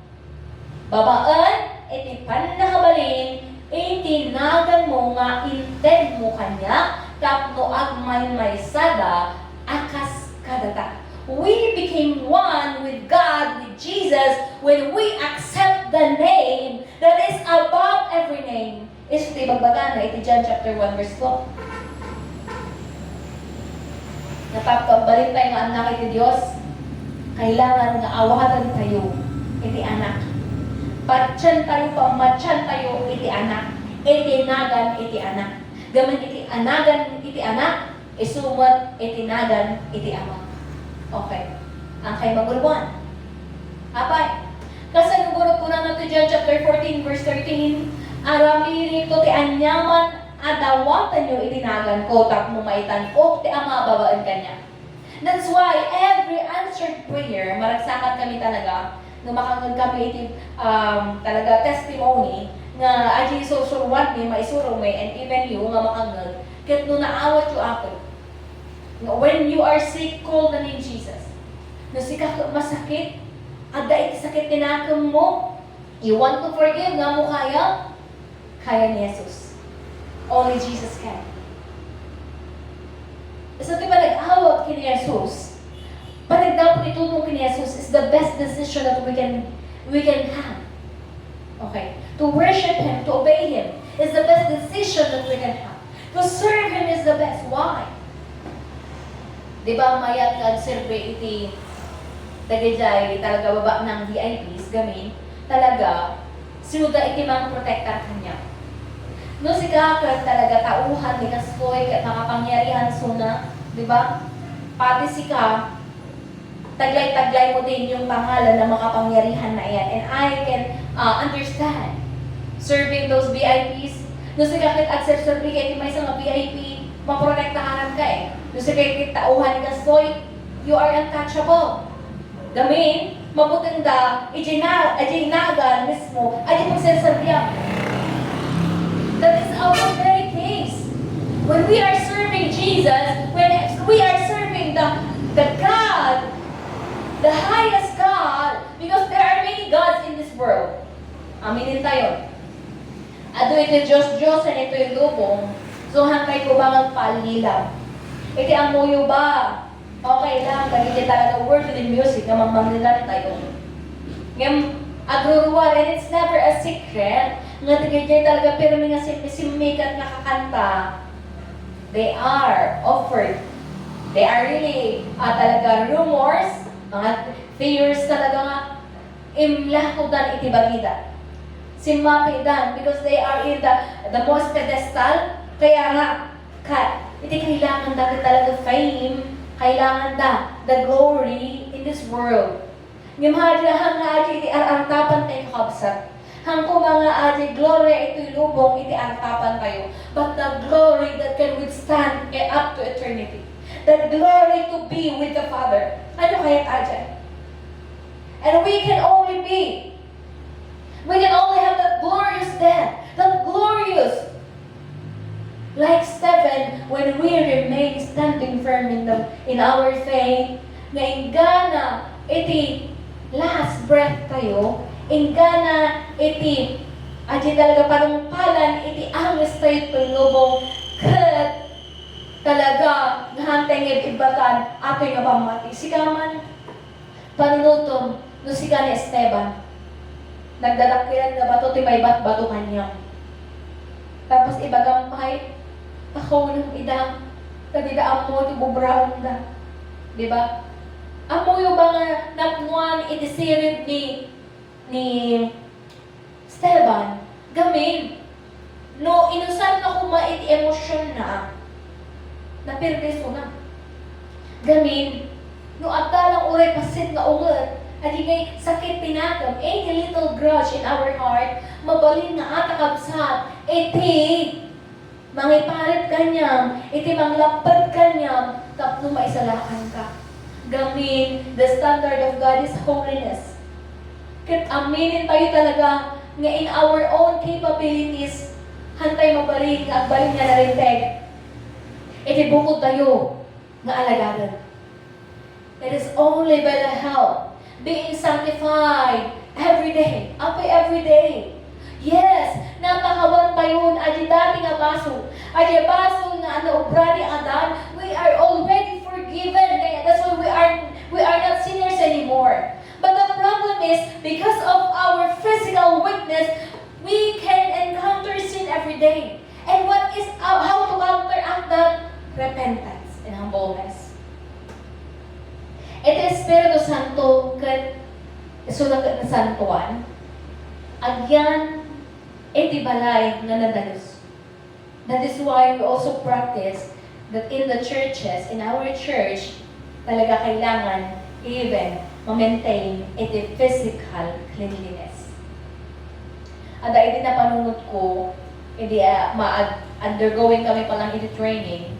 Babaen iti pannakabalin iti naganmo nga intedmo kaniak tapno agmaymaysada a kas kadata. We became one with God, with Jesus, when we accept the name that is above every name. Isu ti ibagbagana iti John chapter one verse twelve. Napagpagbalin tayo nga annak iti Dios, kailangan nga awaten tayo iti anak. Patien tayo, pammatien tayo iti anak, iti nagan iti anak. Gamin iti anagan iti anak, isu met iti nagan iti Ama. Okay. Ang kay maguluan. Apay, kasano gurut kunana ti John chapter fourteen, verse thirteen, "Aramidekto ti aniaman a dawatenyo iti naganko tapno maitan-ok ti Ama babaen kaniak." That's why every answered prayer, maragsakan kami talaga, nga makangeg kami iti, um, talaga testimony nga adi isursuruanmi, maisurumi, and even you nga makangeg, ket no naawatyo ako, nga when you are sick, call the name Jesus. No sika ket masakit, adda iti sakit ti nakemmo, you want to forgive, nga mo kaya, kaya ni Jesus. Only Jesus can. So, ti panag-awat ken ni Jesus, panagdapo iti tulong ken ni Jesus is the best decision that we can, we can have. Okay? To worship Him, to obey Him is the best decision that we can have. To serve Him is the best. Why? Di ba, mayat nga agserbi iti dagijay talaga baba ng V I Ps, gamin, talaga, sinuda iti mangprotektar kaniak. No sika ket talaga tauhan ni kastoy ket makapangyarihan suna, di ba? Pati sika, taglay-taglay mo din yung pangalan ng makapangyarihan na iyan. And I can, uh, understand serving those V I Ps. No sika ket agserserbi iti maysa nga V I P, maprotektahanan ka eh. No sika ket tauhan ni kastoy, you are untouchable. Gamin, mabuteng da, ijina, ijinagan mismo, adi pagserserbiam. That is our very case. When we are serving Jesus, when we are serving the, the God, the highest Aminen tayo. Adu iti Dios-Diosen itoy lubong, so hantay ko ba nga agpaallilaw? Iti ammoyo ba? Okay lang, dagiti talaga worldly music nga mangmangilan tayo. Ngem, agruruar, and it's never a secret, nga dagiti talaga pirmi nga simmisimmikat nga kakanta, they are offered. They are really, ah, talaga rumors, mga fears talaga nga imlakodan iti bagida. Simmapidan because they are in the, the most pedestal. Kaya nga, ka, iti kailangan da talaga fame, kailangan da the glory in this world. Ngem hadia nga adi iti ar-artapan tayo, kakabsat. Hangko nga adi gloria itoy lubong iti artapan tayo. But the glory that can withstand e-, up to eternity. The glory to be with the Father. Ano kaya adi? And we can only be, we can only have that glorious death, that glorious, like Stephen, when we remain standing firm in the, in our faith, nga inggana iti last breath tayo, inggana iti adi talaga panungpalan iti awis tayo tulubong, ket talaga nga hantay nga ibbatan, atoy nga pammati. Sika man, panunutom, no sika ni Esteban, nagdadakkelan nga bato ti maibatbato kaniam. Tapos ibagam pay, "Ako nang ida, ta dida ammo ti bubraonda." Di ba? Ammoyo ba nga napnoan iti sirib ni, ni Esteban, gamin, no inusanna koma iti emosionna, napirdisona. Gamin, no adda lang uray pasit nga unget, adi ngay sakit ti nakem, any little grudge in our heart, mabalin nga ata kabsat iti mangiparit kaniam, iti manglapped kaniam, tapno maisalakanka. Gamin, the standard of God is holiness. Ket aminen tayo talaga nga in our own capabilities, hantay mabalin nga agbalin nga nalinteg iti bukod tayo nga alagaden. It is only by the help, being sanctified every day. Apay every day? Yes, napakawan tayon adi dati nga basol. Adi basol nga naobra ni Adan, we are already forgiven. Kaya that's why we are, we are not sinners anymore. But the problem is, because of our physical weakness, we can encounter sin every day. And what is, uh, how to counteract that? Repentance and humbleness. Iti Espiritu Santo ket isuna ket nasantoan, agyan iti balay nga nadalus. That is why we also practice that in the churches, in our church, talaga kailangan even ma-maintain iti physical cleanliness. Adda idi napanunotko, idi, ah, ma-, undergoing kami pa lang iti training,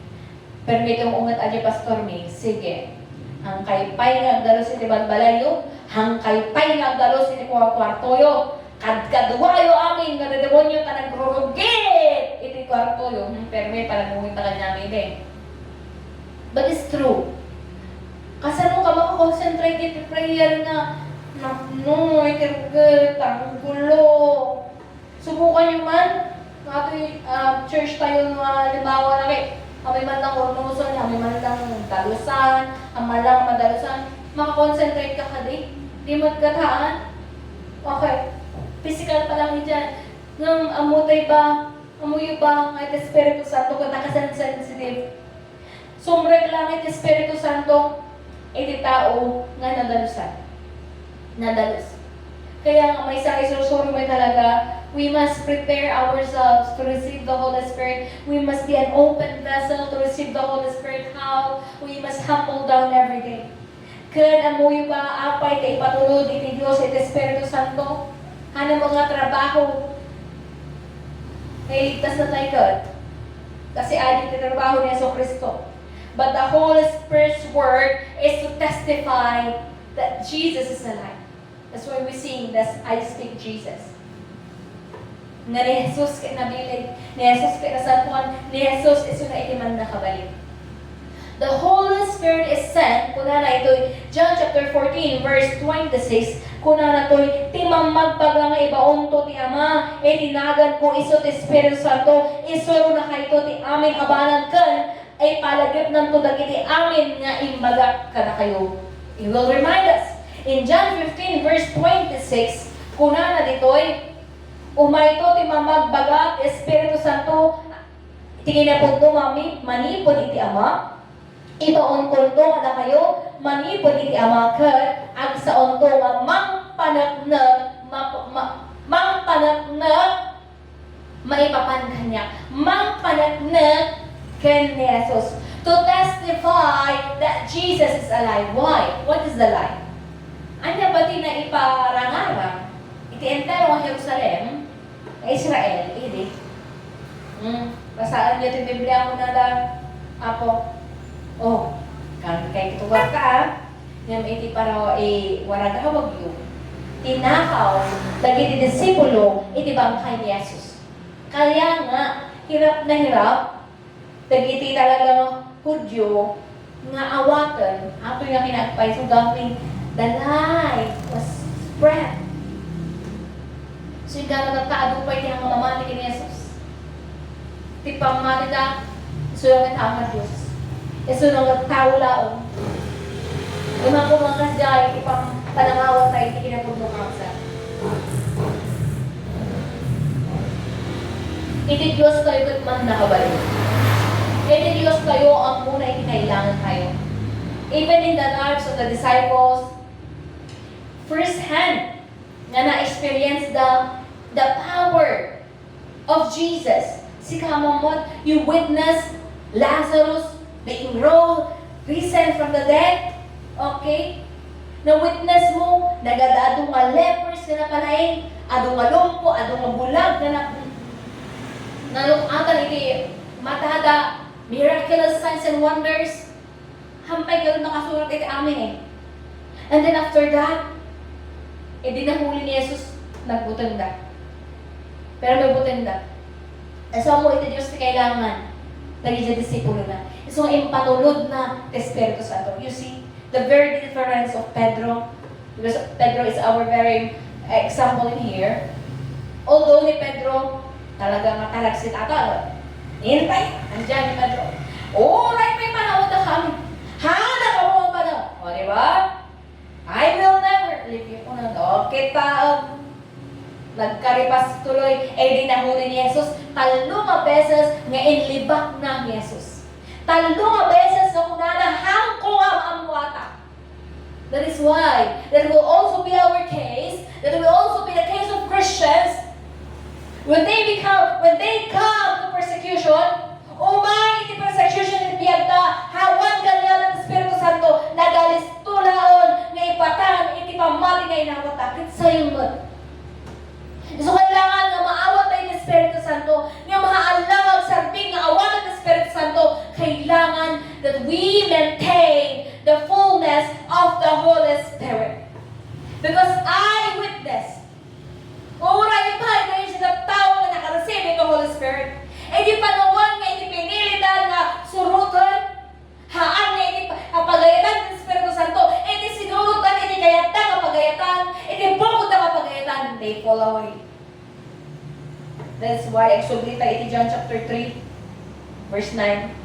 permi ti unget adi pastor mi, sige. Hangkay pay nga agdalus iti balbalayyo, hangkay pay nga agdalus iti kua-, kuartoyo, kadkaduayo amin nga dedemonyo ta nagrurugit iti kuartoyo. Hmm, permi, panagmungit ta kaniami, eh. But it's true. Kasano ka makakonsentrate iti prayer nga napno iti rugit, tanggulo? Subukanyo man, nga atoy, ah, church tayo nga halimbawa na, eh, kami man lang urnuson, kami man lang dalusan, ang man lang madalusan, makakonsentrate ka kadi? Di met kataan. Okay. Physical pa lang dyan. Ngem, ammo tay ba? Ammoyo ba nga iti Espiritu Santo ket nakasensitive? Sumrek lang iti Espiritu Santo iti tao nga nadalusan. Nadalus. Kaya nga maysa nga isursuro mi talaga, we must prepare ourselves to receive the Holy Spirit. We must be an open vessel to receive the Holy Spirit. How? We must humble down every day. Ken ammoyo ba nga apay ti ipatulod iti Dios iti Espiritu Santo? Haan a mga trabaho nga iligtas na tayo ket kasi adi ti trabaho ni Jesu-Cristo. But the Holy Spirit's work is to testify that Jesus is alive. That's why we sing, "This I speak Jesus." Nga ni Jesus ket nabilin, ni Jesus ket nasantoan, ni Jesus isuna iti mannakabalin. The Holy Spirit is sent, kunana itoy John chapter fourteen, verse twenty-six, Kunana toy, ti mammagbaga nga ibaonto ti Ama, iti naganko isu ti Espiritu Santo, isuronakayto ti amin a banag ken ipalagipnanto dagiti amin nga imbagak kadakayo. He will remind us. In John fifteen verse twenty-six, kunana ditoy, umayto ti mammagbaga ti Espiritu Santo, ti kinapudno mami-, manipud iti Ama, ibaonkonto kadakayo manipud iti Ama, ket agsaonto nga mangpaneknek, ma-, ma-, mangpaneknek maipapan kaniak, mangpaneknek ken ni Jesus to testify that Jesus is alive. Why? What is the lie? Ania ba ti naiparangarang iti entero nga Jerusalem, nga Israel, idi? Hmm, basaen niyo ti Biblia, kunada, Apo. Oh, kan-, kay kitugar ka, ah. Ngem iti para-, eh, waragawagyo, tinakaw dagiti disipulo iti bangkay ni Jesus. Kaya nga, hirap na hirap dagiti talagang Judio nga awaten, ato nga kinagpay, so gamin, the lie was spread. So, ingganna tatta, adu pay ti mamati ken ni Jesus. Ti pammatida, isu laeng ti Apo a Dios. Isu laeng ti tao laeng. Imakumangas diay ti pam-, panangawattayo iti kinapudno a kabsat. Iti Dios tayo ket mannakabalin. Iti Dios tayo, ammona iti kailangan tayo. Even in the lives of the disciples, first hand nga na-experience the, the power of Jesus. Sika, Mamot, you witness Lazarus being ro-, risen from the dead. Okay? Na-witness mo, nagada adu nga lepers nga napalaing, adu nga lumpo, adu nga bulag nga na-, naluk-atan iti matada, miraculous signs and wonders. Hampay gayud nakasurat iti amin eh. And then after that, eh, idi nahuli ni Jesus, nagbutengda. Pero maibutengda. Isu ammo iti Dios ti kailangan dagiti disipulona. Isu nga impatulodna ti Espiritu Santo. You see, the very difference of Pedro Because Pedro is our very example in here. Although ni Pedro, talaga nga talagsit ata. Intay, andiyan ni Pedro. Uray pay panawadakami. Hana ka mo ang panaw. O, di ba? "I will never leave you." Kuna, no, kita, um, nagkaripas tuloy. Eh, di nahuli ni Jesus. Talo nga beses nga inlibak na ni Jesus. Talo nga beses nga kunana, "Hangko nga ammuata." That is why that will also be our case, that will also be the case of Christians. When they become, when they come to persecution, umay iti persecution iti biagda, awan gayam ti Espiritu Santo, nagalisto laeng nga ipatan iti pammati nga inawatta. Ket sayon met. So, kailangan nga maawat tayo ng Espiritu Santo, nga maaallang agsarbing nga awaten ng Espiritu Santo, kailangan that we maintain the fullness of the Holy Spirit. Because I witness, uray pay daydi nga tao nga nakareceive iti Holy Spirit, iti panawan nga iti pinilidan nga suroten, haan nga iti pa-, pagayatan ti Espiritu Santo, iti sinurotan, iti kayatda nga pagayatan, iti bukodda nga pagayatan, they fall away. That's why agsubli tayo iti John chapter three, verse nine.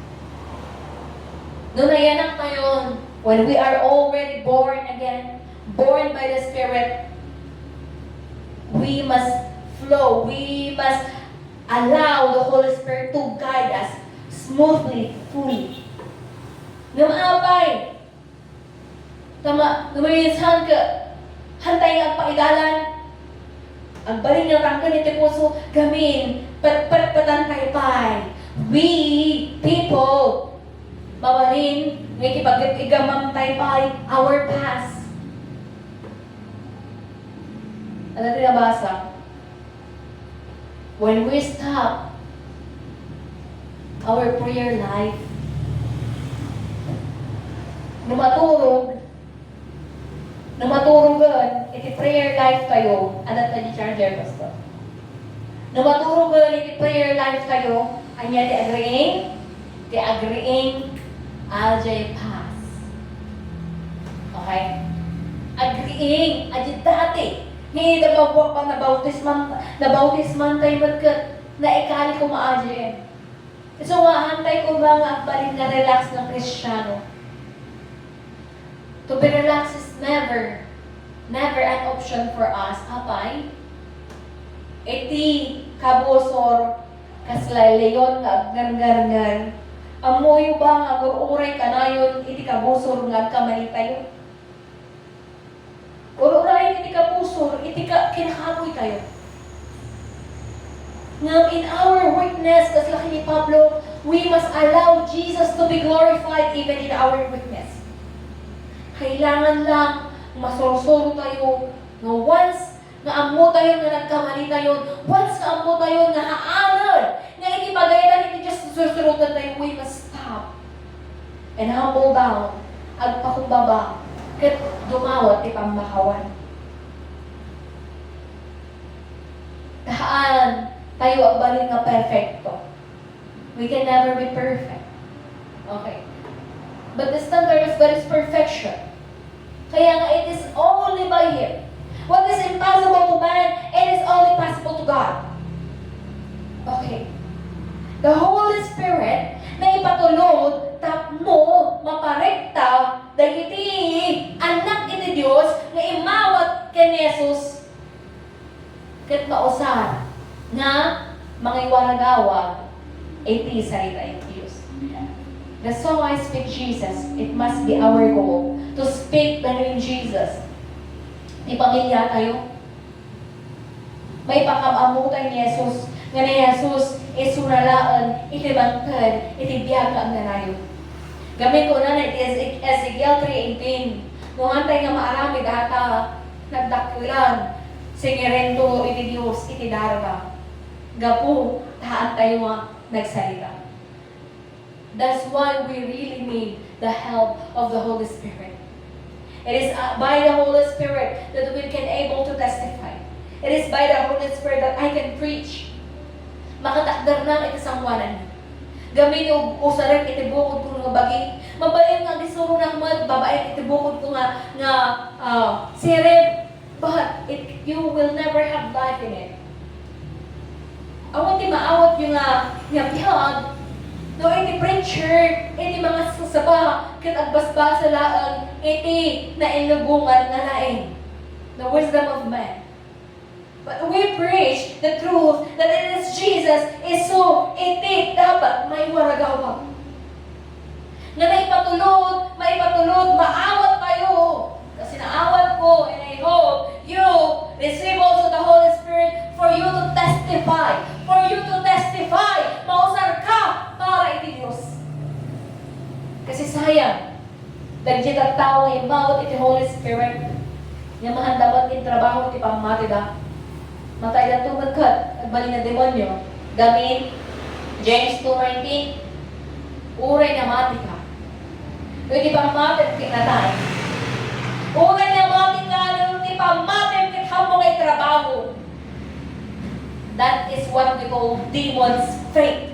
No nayanak tayo, when we are already born again, born by the Spirit, we must flow, we must allow the Holy Spirit to guide us smoothly, fully. Ngem apay, tama, ngem minsan ket, hantay nga agpaidalan, agbalin nga tangken iti puso, gamin, petpetpetan tayo pay. We people, mabalin nga ikipag-igamam tayo pay our past. Ano ti nabasa? When we stop our prayer life, no maturog, no maturogen iti prayer life tayo, adda ti charger, Pastor. No maturogen iti prayer life tayo, ania ti agriing? Ti agriing, adda pass. Okay? Agriing, adi dati. Ni da ba, ba, nabautisman, nabautisman tayo met ket naikali koma adi. Isu nga, haantay koma nga agbalin nga relax nga Kristiano. To be relaxed is never, never an option for us. Apay, iti kabusor, kas leon nga agngarngarngar, ammoyo ba nga agur-uray kanayon iti kabusor nga agkamalitayo? Ur-urayen iti kabusor, iti ka-, kinakapoytayo. Ngem in our weakness, kasla ken ni Pablo, we must allow Jesus to be glorified even in our weakness. Kailangan lang masursuro tayo nga once nga ammo tayo nga nagkamali tayo, once nga ammo tayo nga haanen nga iti pagayatan iti Dios, sursuroten tayo, we must stop and humble down, agpakumbaba, ket dumawat ti pammakawan. Haan tayo agbalin nga perfecto. We can never be perfect. Okay. But the standard of God is perfection. Kaya nga, it is only by Him. What is impossible to man, it is only possible to God. Okay. The Holy Spirit naipatulod tapno maparekta dagiti annak iti Dios nga immawat ken Jesus ket mausar nga mangiwaragawag iti sarita iti Dios. The song I Speak Jesus, it must be our goal to speak the name Jesus. Ti pamiliatayo, maipakaammotayo ni Jesus, nga ni Jesus isuna laeng iti mangted iti biag nga agnanayon. Gamin kunana iti Eze-, Ezekiel three eighteen, "No haantay nga maaramid a ta nagdakkelan, singirentoyo iti Dios iti darda, gapu ta haantayo nga nagsarita." That's why we really need the help of the Holy Spirit. It is, uh, by the Holy Spirit that we can able to testify. It is by the Holy Spirit that I can preach. Makatakdernak iti sangoanan. Gamin ug usarek iti bukod ko nga bagi. Mabalin nga agisuronak met babaen iti bukod ko nga, nga, ah, sirib. But it, you will never have life in it. Awan ti maawatyo nga, nga biag, no iti preacher, iti mga sasaba, ket agbasbasa laeng iti nailubongan nga laing, the wisdom of men. But we preach the truth that it is Jesus isu iti dapat maiwaragawag. Nga naipatulod, maipatulod, maawat tayo. Kasi naawat ko, and I hope you receive also the Holy Spirit for you to testify. For you to testify. Mausar ka para iti Dios. Kasi sayang, dagiti tattao nga immawat iti Holy Spirit, nga mahandaman ti trabaho iti pammatida. Matayda to met ket, agbalin a demonio. Gamin, James two nineteen, "Uray namatika." No iti pammatim ket natay. Uray namatika, no iti pammatim ket haanmo nga itrabaho. That is what we call demon's faith.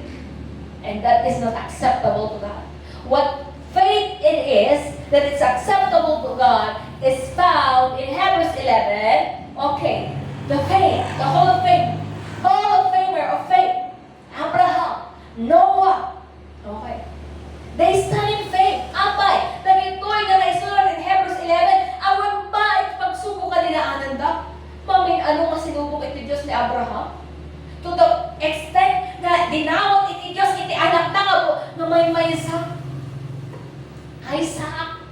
And that is not acceptable to God. What faith it is that is acceptable to God is found in Hebrews eleven. Okay, the faith, the Hall of Fame, Hall of Famer of faith, Abraham, Noah. Okay. They stand in faith. Apay, dagitoy nga naisurat in Hebrews eleven, awan ba iti pagsubok a dinaananda? Mamin-ano nga sinubok iti Dios ni Abraham? To the extent nga dinawat iti Dios iti anakna nga bu-, nga maymaysa, Isaac.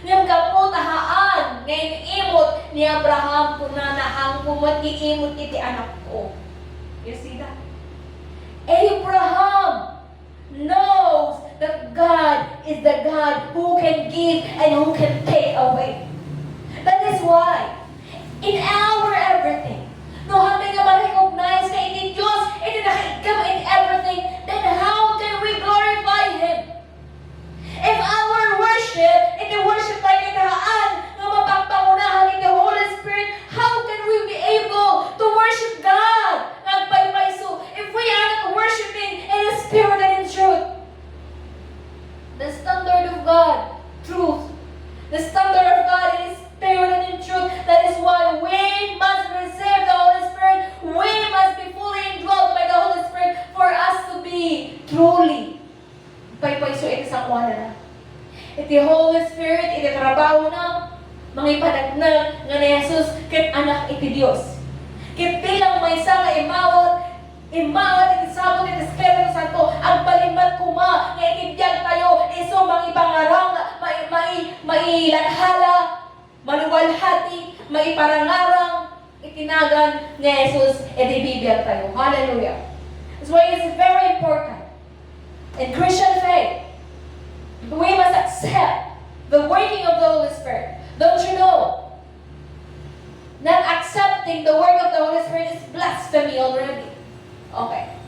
Ngem gapu ta haan nga in-imot ni Abraham, kunana, "Haanko met iimot iti anakko." You see that? Abraham knows that God is the God who can give and who can take away. That is why, in our everything, no, haantayo nga ma-recognize nga iti Dios, iti nakaikkam iti everything, then how can we glorify Him? If our worship, iti worship tayo iti haan nga mapagpangunahan iti Holy Spirit, how can we be able to worship God nga agpaypayso if we are not worshiping in spirit and in truth? The standard of God, truth. The standard of God Ti Holy Spirit iti trabahona, mangipaneknek nga ni Jesus ket Anak iti Dios. Ket bilang maysa nga immawat, immawat iti sabong iti Espiritu Santo, agbalin met koma nga iti biagtayo, isu mangipangarang, mai-, mai-, mailathala, maluwalhati, maiparangarang iti nagan ni Jesus iti bibiagtayo. Hallelujah. That's why it's very important in Christian faith. We must accept the working of the Holy Spirit. Don't you know? Not accepting the work of the Holy Spirit is blasphemy already. Okay.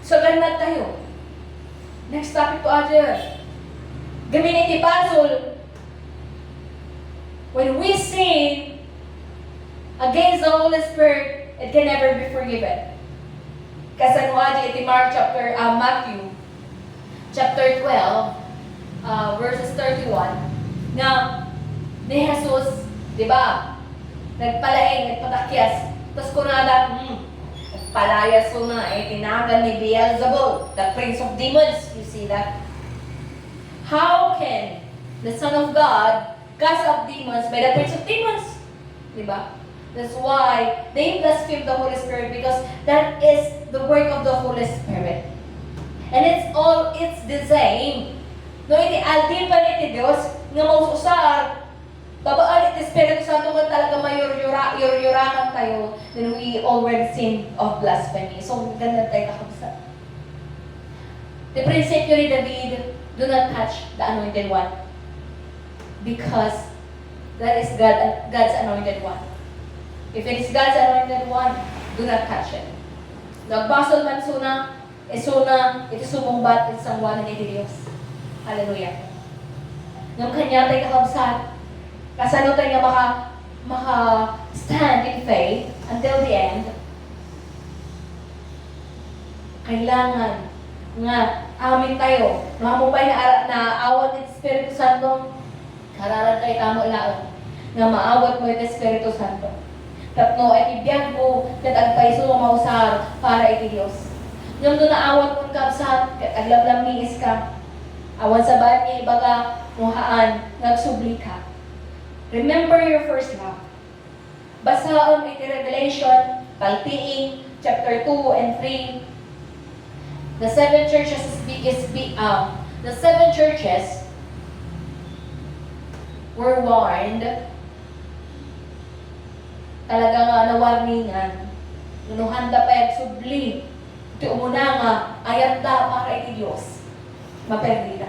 So, gannad tayo. Next topic to address. Gamin iti basol, when we sin against the Holy Spirit, it can never be forgiven. Kasano adi iti Mark chapter, ah, Matthew chapter twelve, ah, verses thirty-one, nga ni Jesus, di ba, nagpalaing, nagpatakyas, tas kunada, "Hmm, nagpalayas ko na iti nagan ni Beelzebul, the prince of demons." You see that? How can the Son of God cast out demons by the prince of demons? Di ba? That's why they blaspheme the Holy Spirit, because that is the work of the Holy Spirit. And it's all, it's the same. No, iti adipen iti Dios nga maus-usar, babaen iti Espiritu Santo, nga talaga mayuryura-, yuryurakan tayo, then we already sin of blasphemy. So, gannad tayo, kakabsat. The prinsipyo ni David, "Do not touch the anointed one, because that is God, God's anointed one. If it is God's anointed one, do not touch it." Nagbasol man suna, isuna iti sumungbat iti sangoanan iti Dios. Hallelujah. Ngem kaniatayo, kakabsat, kasano tayo nga maka-, maka-stand in faith until the end? Kailangan nga amin tayo, no, ammom pay nga ara-, naawat ti Espiritu Santo, kararag tayo kamo laeng nga maawatmo iti Espiritu Santo. Tapno iti biagmo ket agpayso nga mausar para iti Dios. Ngem no naawatmo, kakabsat, ket aglamlammiiska, awan sa baet nga ibaga no haan nga agsublika. Remember your first love. Basaem iti Revelation, paltiing, chapter two and three. The seven churches is be-, is be-, ah, the seven churches were warned. Talaga nga nawarningan. No handa pay agsubli ti umuna nga ayatda para iti Dios, maperdida.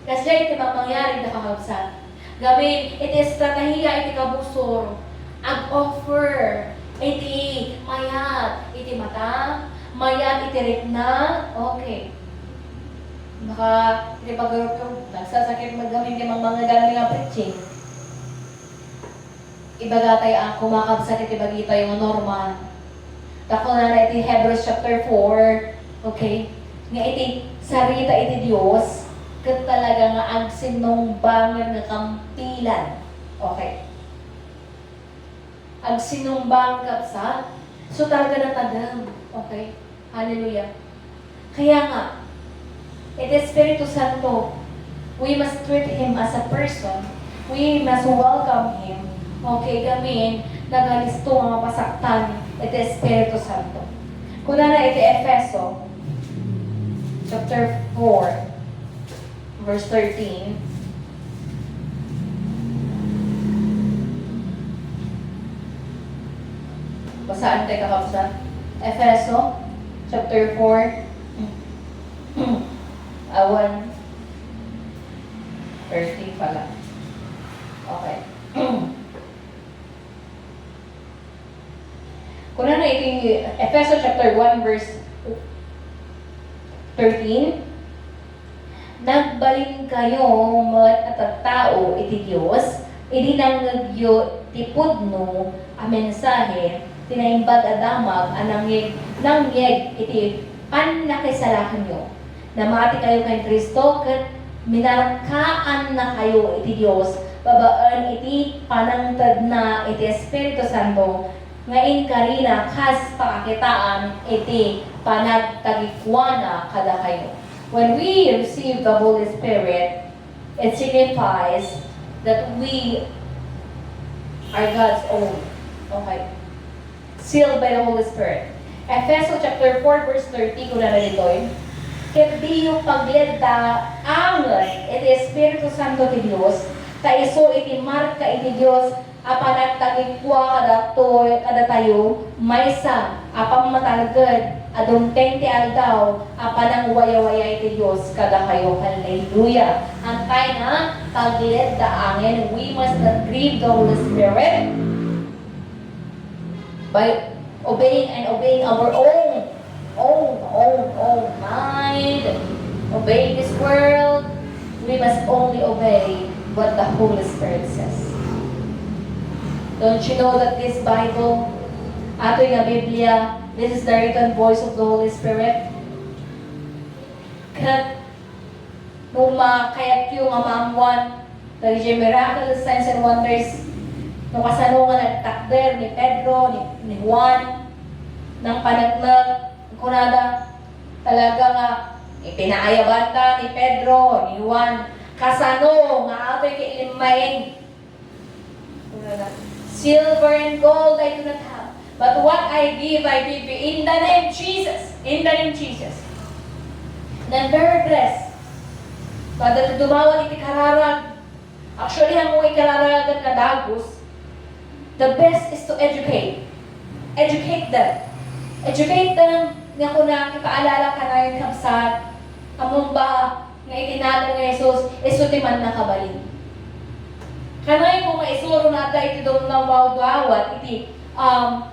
Kasdiay ti mangyari, kakabsat. Gamin iti estratehiya iti kabusor, ag-offer iti mayat iti mata, mayat iti rikna. Okay. Baka iti pagurupyo, nagsasakit man gamin ti mangmangagano nga preaching. Ibaga tayo, a, kumakabsat iti bagitayo nga normal. Ta kunana iti Hebrews chapter four, okay, nga iti sarita iti Dios, ket talaga nga agsinnungbangan nga kampilan. Okay. Agsinnungbangan, kabsat. So, talaga natadem. Okay. Hallelujah. Kaya nga, iti Espiritu Santo, we must treat Him as a person. We must welcome Him. Okay, gamin, nagalisto nga mapasaktan iti Espiritu Santo. Kunana iti Efeso, chapter four, verse thirteen. Basaan tayo, kakabsat. Efeso, chapter four. Awan. Thirteen pala. Okay. Kunana iti Efeso chapter one, verse thirteen, "Nagbalinkayo met a tattao iti Dios idi nangngegyo ti pudno a mensahe ti Naimbag a Damag a nangngeg-, nangngeg iti pannakisalakanyo. Namatikayo ken Cristo ket minarkaannakayo iti Dios babaen iti panangtedna iti Espiritu Santo nga inkarina kas pakakitaan iti panagtagikuana kadakayo." When we receive the Holy Spirit, it signifies that we are God's own. Okay. Sealed by the Holy Spirit. Efeso chapter four, verse thirty, kunana ditoy, "Ket diyo pagleddaangen iti Espiritu Santo ti Dios, ta isu iti marka iti Dios a panagtagikua kadatoy, kadatayo, maysa a pammatalged a dumteng ti aldaw a panangwayawaya iti Dios kadakayo." Hallelujah! Antay nga pagleddaangen, we must not grieve the Holy Spirit by obeying and obeying our own, own, own, own mind, obeying this world. We must only obey what the Holy Spirit says. Don't you know that this Bible, atoy nga Biblia, this is the written voice of the Holy Spirit? Ket no makayatyo nga maammuan dagiti miracles, signs, and wonders, no kasano nga nagtakder ni Pedro, ni, ni Juan, nang paneknek, kunada, talaga nga ipinaayabanta ni Pedro, ni Juan, kasano nga atoy ket ilimmayen. Silver and gold I do not have, but what I give, I give you in the name Jesus. In the name Jesus. Then very blessed. Kada dumawat iti kararag. Actually, ang mga kararagan nga dagus, the best is to educate. Educate them. Educate them nga kuna, ipaalala kanayon, kabsat, ammom ba nga iti nagan ni Jesus, isu ti mannakabalin. Kanayon ko nga isuro na adda iti dumawdawat iti, um,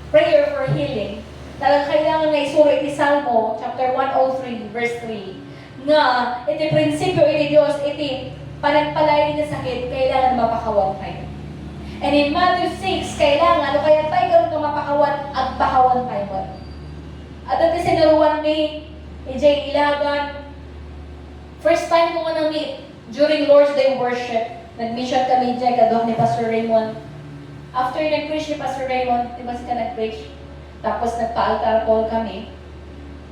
prayer for healing. Talaga kailangan nga isuro iti Salmo chapter one oh three, verse three, nga iti prinsipio iti Dios, iti panagpalaing nga sakit, kailangan mapakawan tayo. And in Matthew six, kailangan, no kayat tayo nga mapakawan, agpakawan tayo. Adda ti sinuruan mi, idiay Ilagan, first time ko nga na-meet during Lord's Day worship. Nag-mission kami diay, kaduak ni Pastor Raymond. After nag-preach ni Pastor Raymond, di ba sika nag-preach? Tapos nagpa-altar call kami.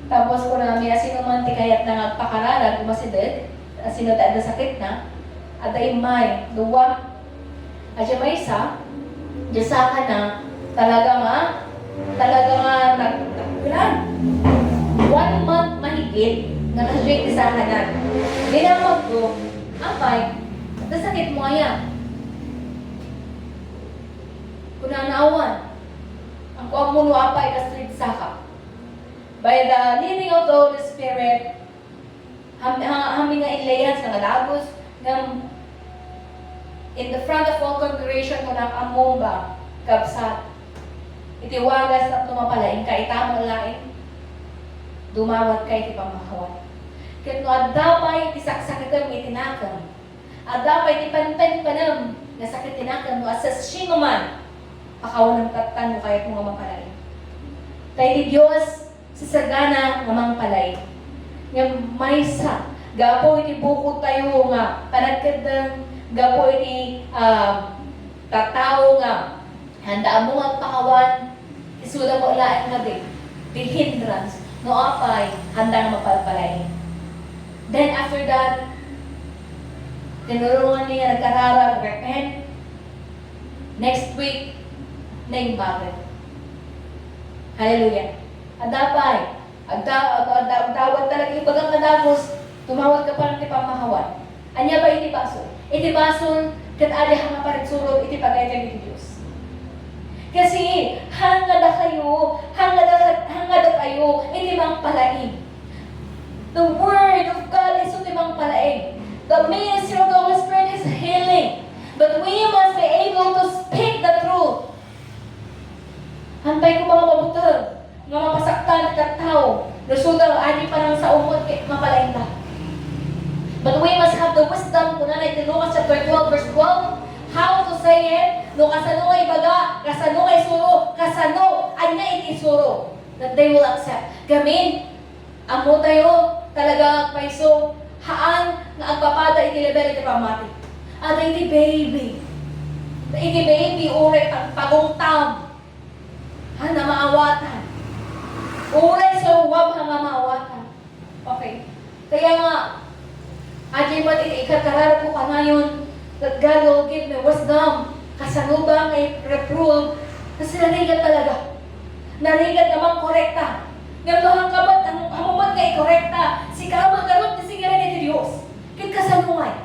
Tapos kunami, asino man ti kayatna nga agpakararag, umasideg, asino ti adda sakitna, adda immay, dua. Adda maysa, diay sakana, talaga nga, talaga nga nag-, nagkulan. One month mahigit, nga kasdiay ti sakana. Dinamagko, apay, adda sakitmo aya? Kunana, awan. Ang kuan mo no apay, kasdiay ti saka. By the leading of the Holy Spirit, ham-, ha-, amin nga inlayas nga dagus, ngem in the front of all congregation, kunak, ammom ba, kabsat, iti wagas tapno mapalaingka, ita met laeng, dumawatka iti pammakawan. Ket no adda pay ti saksakitem iti nakem, adda pay ti panpenpanem nga sakit ti nakem, no asasinoman, pakawanem tattan no kayatmo nga mapalaing. Ta iti Dios, sasagana nga mangpalaing. Ngem maysa, gapu iti bukod tayo nga panagkeddeng, gapu iti, ah, tattao nga handa ammo nga agpakawan, isuda met laeng kadi ti hindrance no apay handa nga mapalpalaing. Then after that, tinulongan mi nga nagkararag, repent. Next week, naimbag. Hallelujah. Adda pay, agda-, agda-, agdawat talaga ibaga nga dagus, tumawad ka pa ti pammakawan. Ania ba iti basol? Iti basol, ket adda nga paritsurot iti pagayat iti Dios. Kasi, hangada kayo, hangada ka-, hangada kayo, iti mangpalaing. The word of God is iti mangpalaing. The ministry of the Holy Spirit is healing. But we must be able to speak the truth. Hantay ko mga mabuter nga mapasaktan ti tattao, no suda adi pa nang sa umot ket mapalainda. But we must have the wisdom, kunana iti Lucas chapter twelve, verse twelve, how to say it, no kasano nga ibaga, kasano nga isuro, kasano, ania iti isuro, that they will accept. Gamin, ammo tayo, talaga, payso, haan nga agpapada iti level iti pammati. Adda iti baby. Iti baby, uray pagpagungtam. Haan a maawatan. Uray suruam haan a maawatan. Okay. Kaya nga, adiay met iti ikarkararagko kanayon, that God will give me wisdom. Kasano ba nga i-reprove? Kasi narigat talaga. Narigat nga mangkorekta. Ngem no hangka met, hang-, hamu met nga ikorekta, sika met ngarud ti singiran iti Dios. Ket kasano ngay?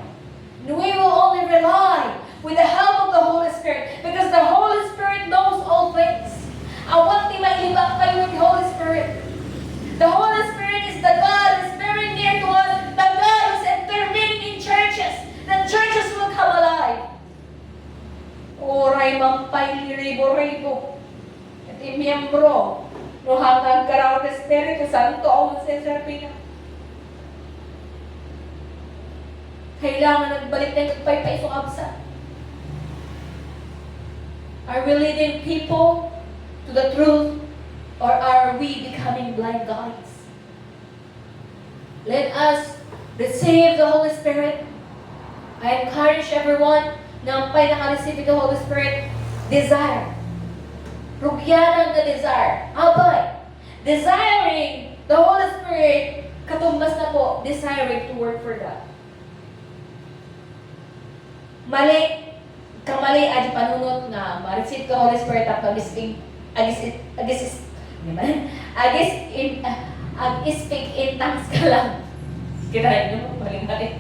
We will only rely with the help of the Holy Spirit, because the Holy Spirit knows all things. Awan ti mailibak tayo with the Holy Spirit. The Holy Spirit is the God is very near to us, the God who's intervening in churches. The churches will come alive. Uray man pay ribu-ribu iti miembro, no hanggang karaw ti Espiritu Santo, awan serbina. Kailangan nagbalik na yung paypay so kabsa. Are we leading people to the truth, or are we becoming blind guides? Let us receive the Holy Spirit. I encourage everyone na pay naka-receive the Holy Spirit, desire. Rugianan nga desire. Apay, desiring the Holy Spirit, katumbas na po, desiring to work for God. Mali, kamali, adi panunot nga ma-receive ka Holy Spirit tapno agis-, agis-, agis-, agis-, in, ah, ag-speak in tongues ka lang. Kitaen niyo, mali-mali.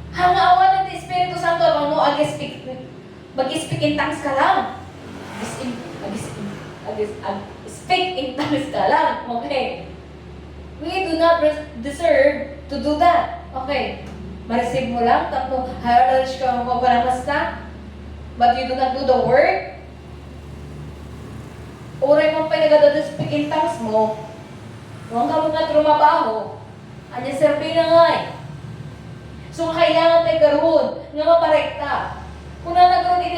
Hanga awan ti Espiritu Santo, ano, ag-speak, mag-speak in tongues ka lang. Ag-speak in, ag-speak in, ag-speak in tongues ka lang. Okay. We do not res-, deserve to do that. Okay. Ma-receive mo lang, tapno, "Hallelujah," ka, magpanamas ka. But you do not do the work. Uray mo pa'y nagada-speak in tongues mo. Huwag ka muna trumabaho. Anya serbi na nga eh. So, kailangan tayo garud nga maparekta. Kuna na garud iti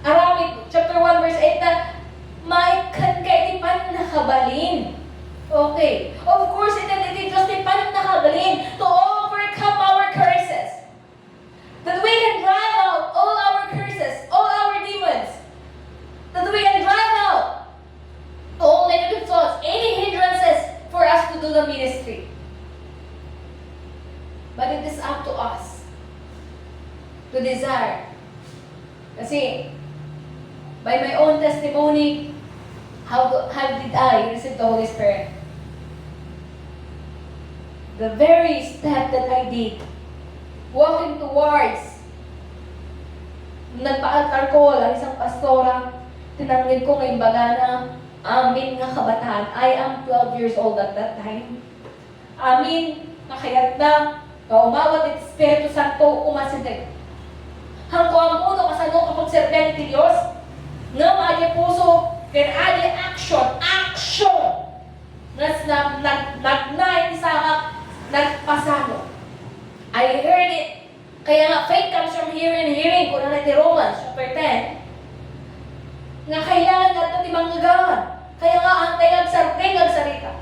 Aramid chapter one verse eight na, "Maikkan ka iti pannakabalin." Okay. Of course, iti, iti Diyos ti pannakabalin to overcome our curses. That we can drive out all our curses, all our demons. That we can drive out all negative thoughts, any hindrances for us to do the ministry. But it is up to us to desire. Kasi, by my own testimony, how, how did I receive the Holy Spirit? The very step that I did, walking towards, nagpa-altar call ang isang pastora, tinanggihan ko nga imbagana, amin nga kabataan, I am twelve years old at that time. Amin nga kayatna nga umawat iti Espiritu Santo, umasideg. Hangko ammo no kasano kapagserbian iti Dios, ngem adi puso ken adi action, action! Nas-, nag-, nag-, nagna iti sangak, nagpasano. I heard it. Kaya nga, "Faith comes from hearing, hearing," kuna na ti Romans chapter ten, nga kailangan nga adda ti mangngegana. Kaya nga, antay nga agsardeng nga agsarita.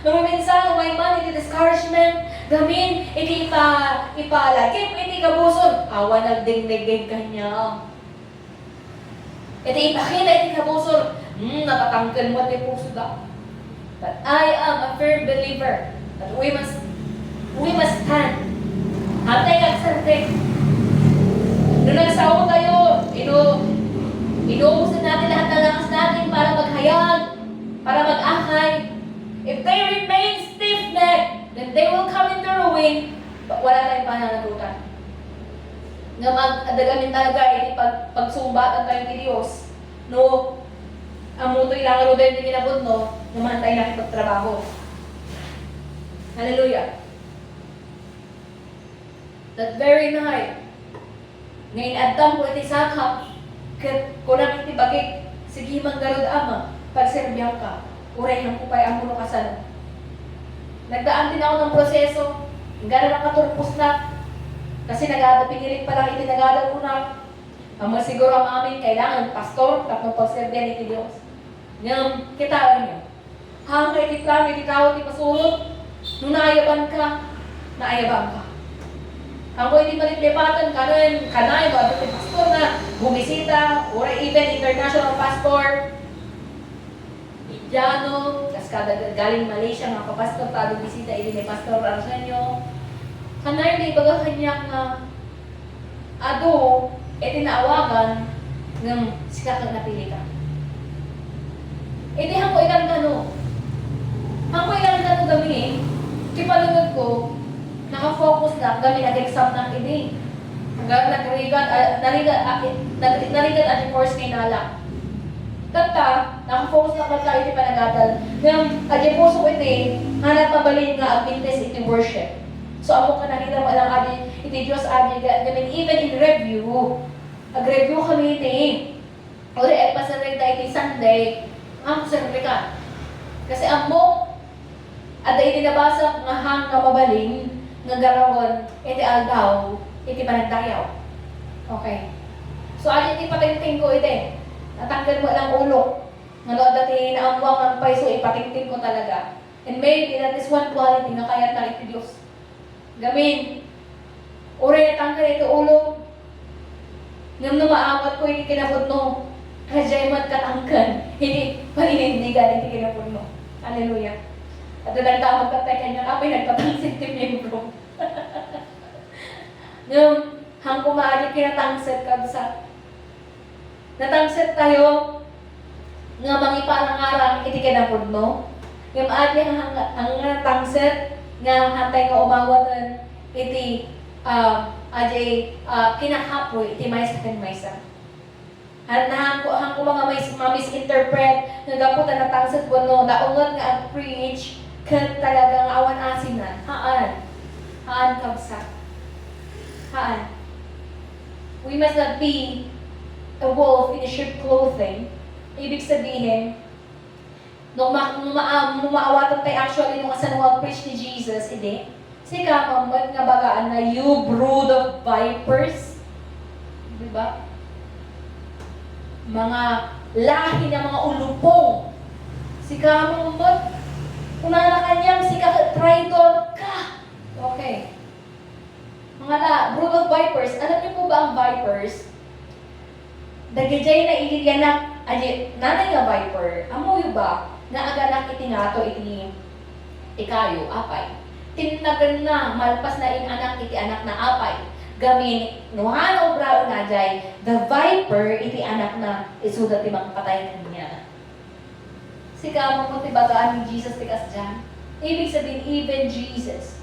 Maminsan, umay man iti discouragement, gamin iti ipa-, ipalagip iti kabuson, awan nagdingdingding kaniak. Iti ipakita iti kabuson, hmm, napatangken met ti pusoda. But I am a firm believer that we must, we must stand. Antay nga agsardeng. No nagsao tayo, ino-, inuubusan natin lahat ng lakas natin para maghayag, para mag-akay. If they remain stiff-necked, then they will come into ruin. Wala tayong pananagutan. Nga mag-, adda gamin talaga iti pag-, pagsungbatan tayo ti Dios. No, ammo to ilangan dayon ti kinapudno, no, maan tayo nakipagtrabaho. Hallelujah. That very night, nga in-addam ko iti sangak, ket kunak iti bagik, "Sige man garud, Ama, pagserbianka, uray hangko pay ammo no kasano." Nagdaan din ako ng proseso, inggana nakaturpos na, kasi nagada-, pinilit pa lang iti nagada ko na, ang mga siguro ang amin, kailangan pastor, tapno pagserbian iti Dios. Ngem, kitaen niyo, hangka iti plano iti tao ti pasurot, no naayabanka, naayabanka. Ammo iti maliplipatan, kanayon, kanayon, no adda ti pastor nga bumisita, or even international pastor. Jano, kas kada galing Malaysia nga papastor ta adu bisita idi ni Pastor Arsenio. Kanayon nga ibaga kaniak nga adu iti naawagan ngem sika ket napilika. Idi hanko ikan kano, hanko ikan kano gamin, ti panunotko, nakafocus na gamin nag-exam na idi. Nga nagrigat, ah, narigat, ah, nag-, narigat a course nga inalak. Tatta, nakafocus na kata iti panagadal. Ngem, adi puso iti, hanap mabalin nga agmintis iti worship. So, ammok nga nakita mo lang adi, iti Dios adi, ga-, gamin even in review, ag-review kami iti, uri, eh, pasarita iti Sunday, nga serbi ka. Kasi ammok, adda iti nabasa nga hang nga mabalin nga garawen iti aldaw iti panagdayaw. Okay. So, adi ti patingtingko iti, natangken mo lang ulo. Nga no adda ti naammuan nga agpayso, ipatingtingko talaga. And maybe that is one quality nga kayatna iti Dios. Gamin, uray natangken iti ulo, ngem no maawatko iti kinapudno, adiay met katangken iti paninindigan iti kinapudno. Hallelujah. At nagdamag ka tayo kanya, apay nagpatangsit ti miyembro. Ngem, hangko maadi kinatangsit, kabsat. Natangsit tayo nga mangiparangarang iti kinapudno. Ngem adi nga, nga, nga natangsit nga hantay nga umawaten iti, ah, adi, ah, kinakapoy iti maysa ken maysa. At nahanko, hanko mga mis-, ma-misinterpret nga gapu ta natangsit wenno naunget nga ag-preach ket talaga nga awan asinna. Haan. Haan, kabsat. Haan. We must not be a wolf in a sheep clothing. Ibig sabihin, no ma-, no ma-, no maawatan tayo actually no kasano nga preach ni Jesus, idi, sika man met nga bagaan na, "You brood of vipers." Di ba? Mga lahi na mga ulupong. Sika man met, kunana kaniam, "Sika ket traitor ka." Okay. Mga la-, brood of vipers. Alam niyo po ba ang vipers? Dagidiay nailianak, adi, nanay nga viper. Ammoyo ba nga aganak iti ngato iti, iti kayo, apay? Tinnagenna, malpas na in-anak iti anakna, apay? Gamin, no haan nga obraen ijay, the viper iti anakna, isuda ti mangpatay kaniana. Sika man ti bagaan ni Jesus ti kasdiay. Ibig sabihin, even Jesus,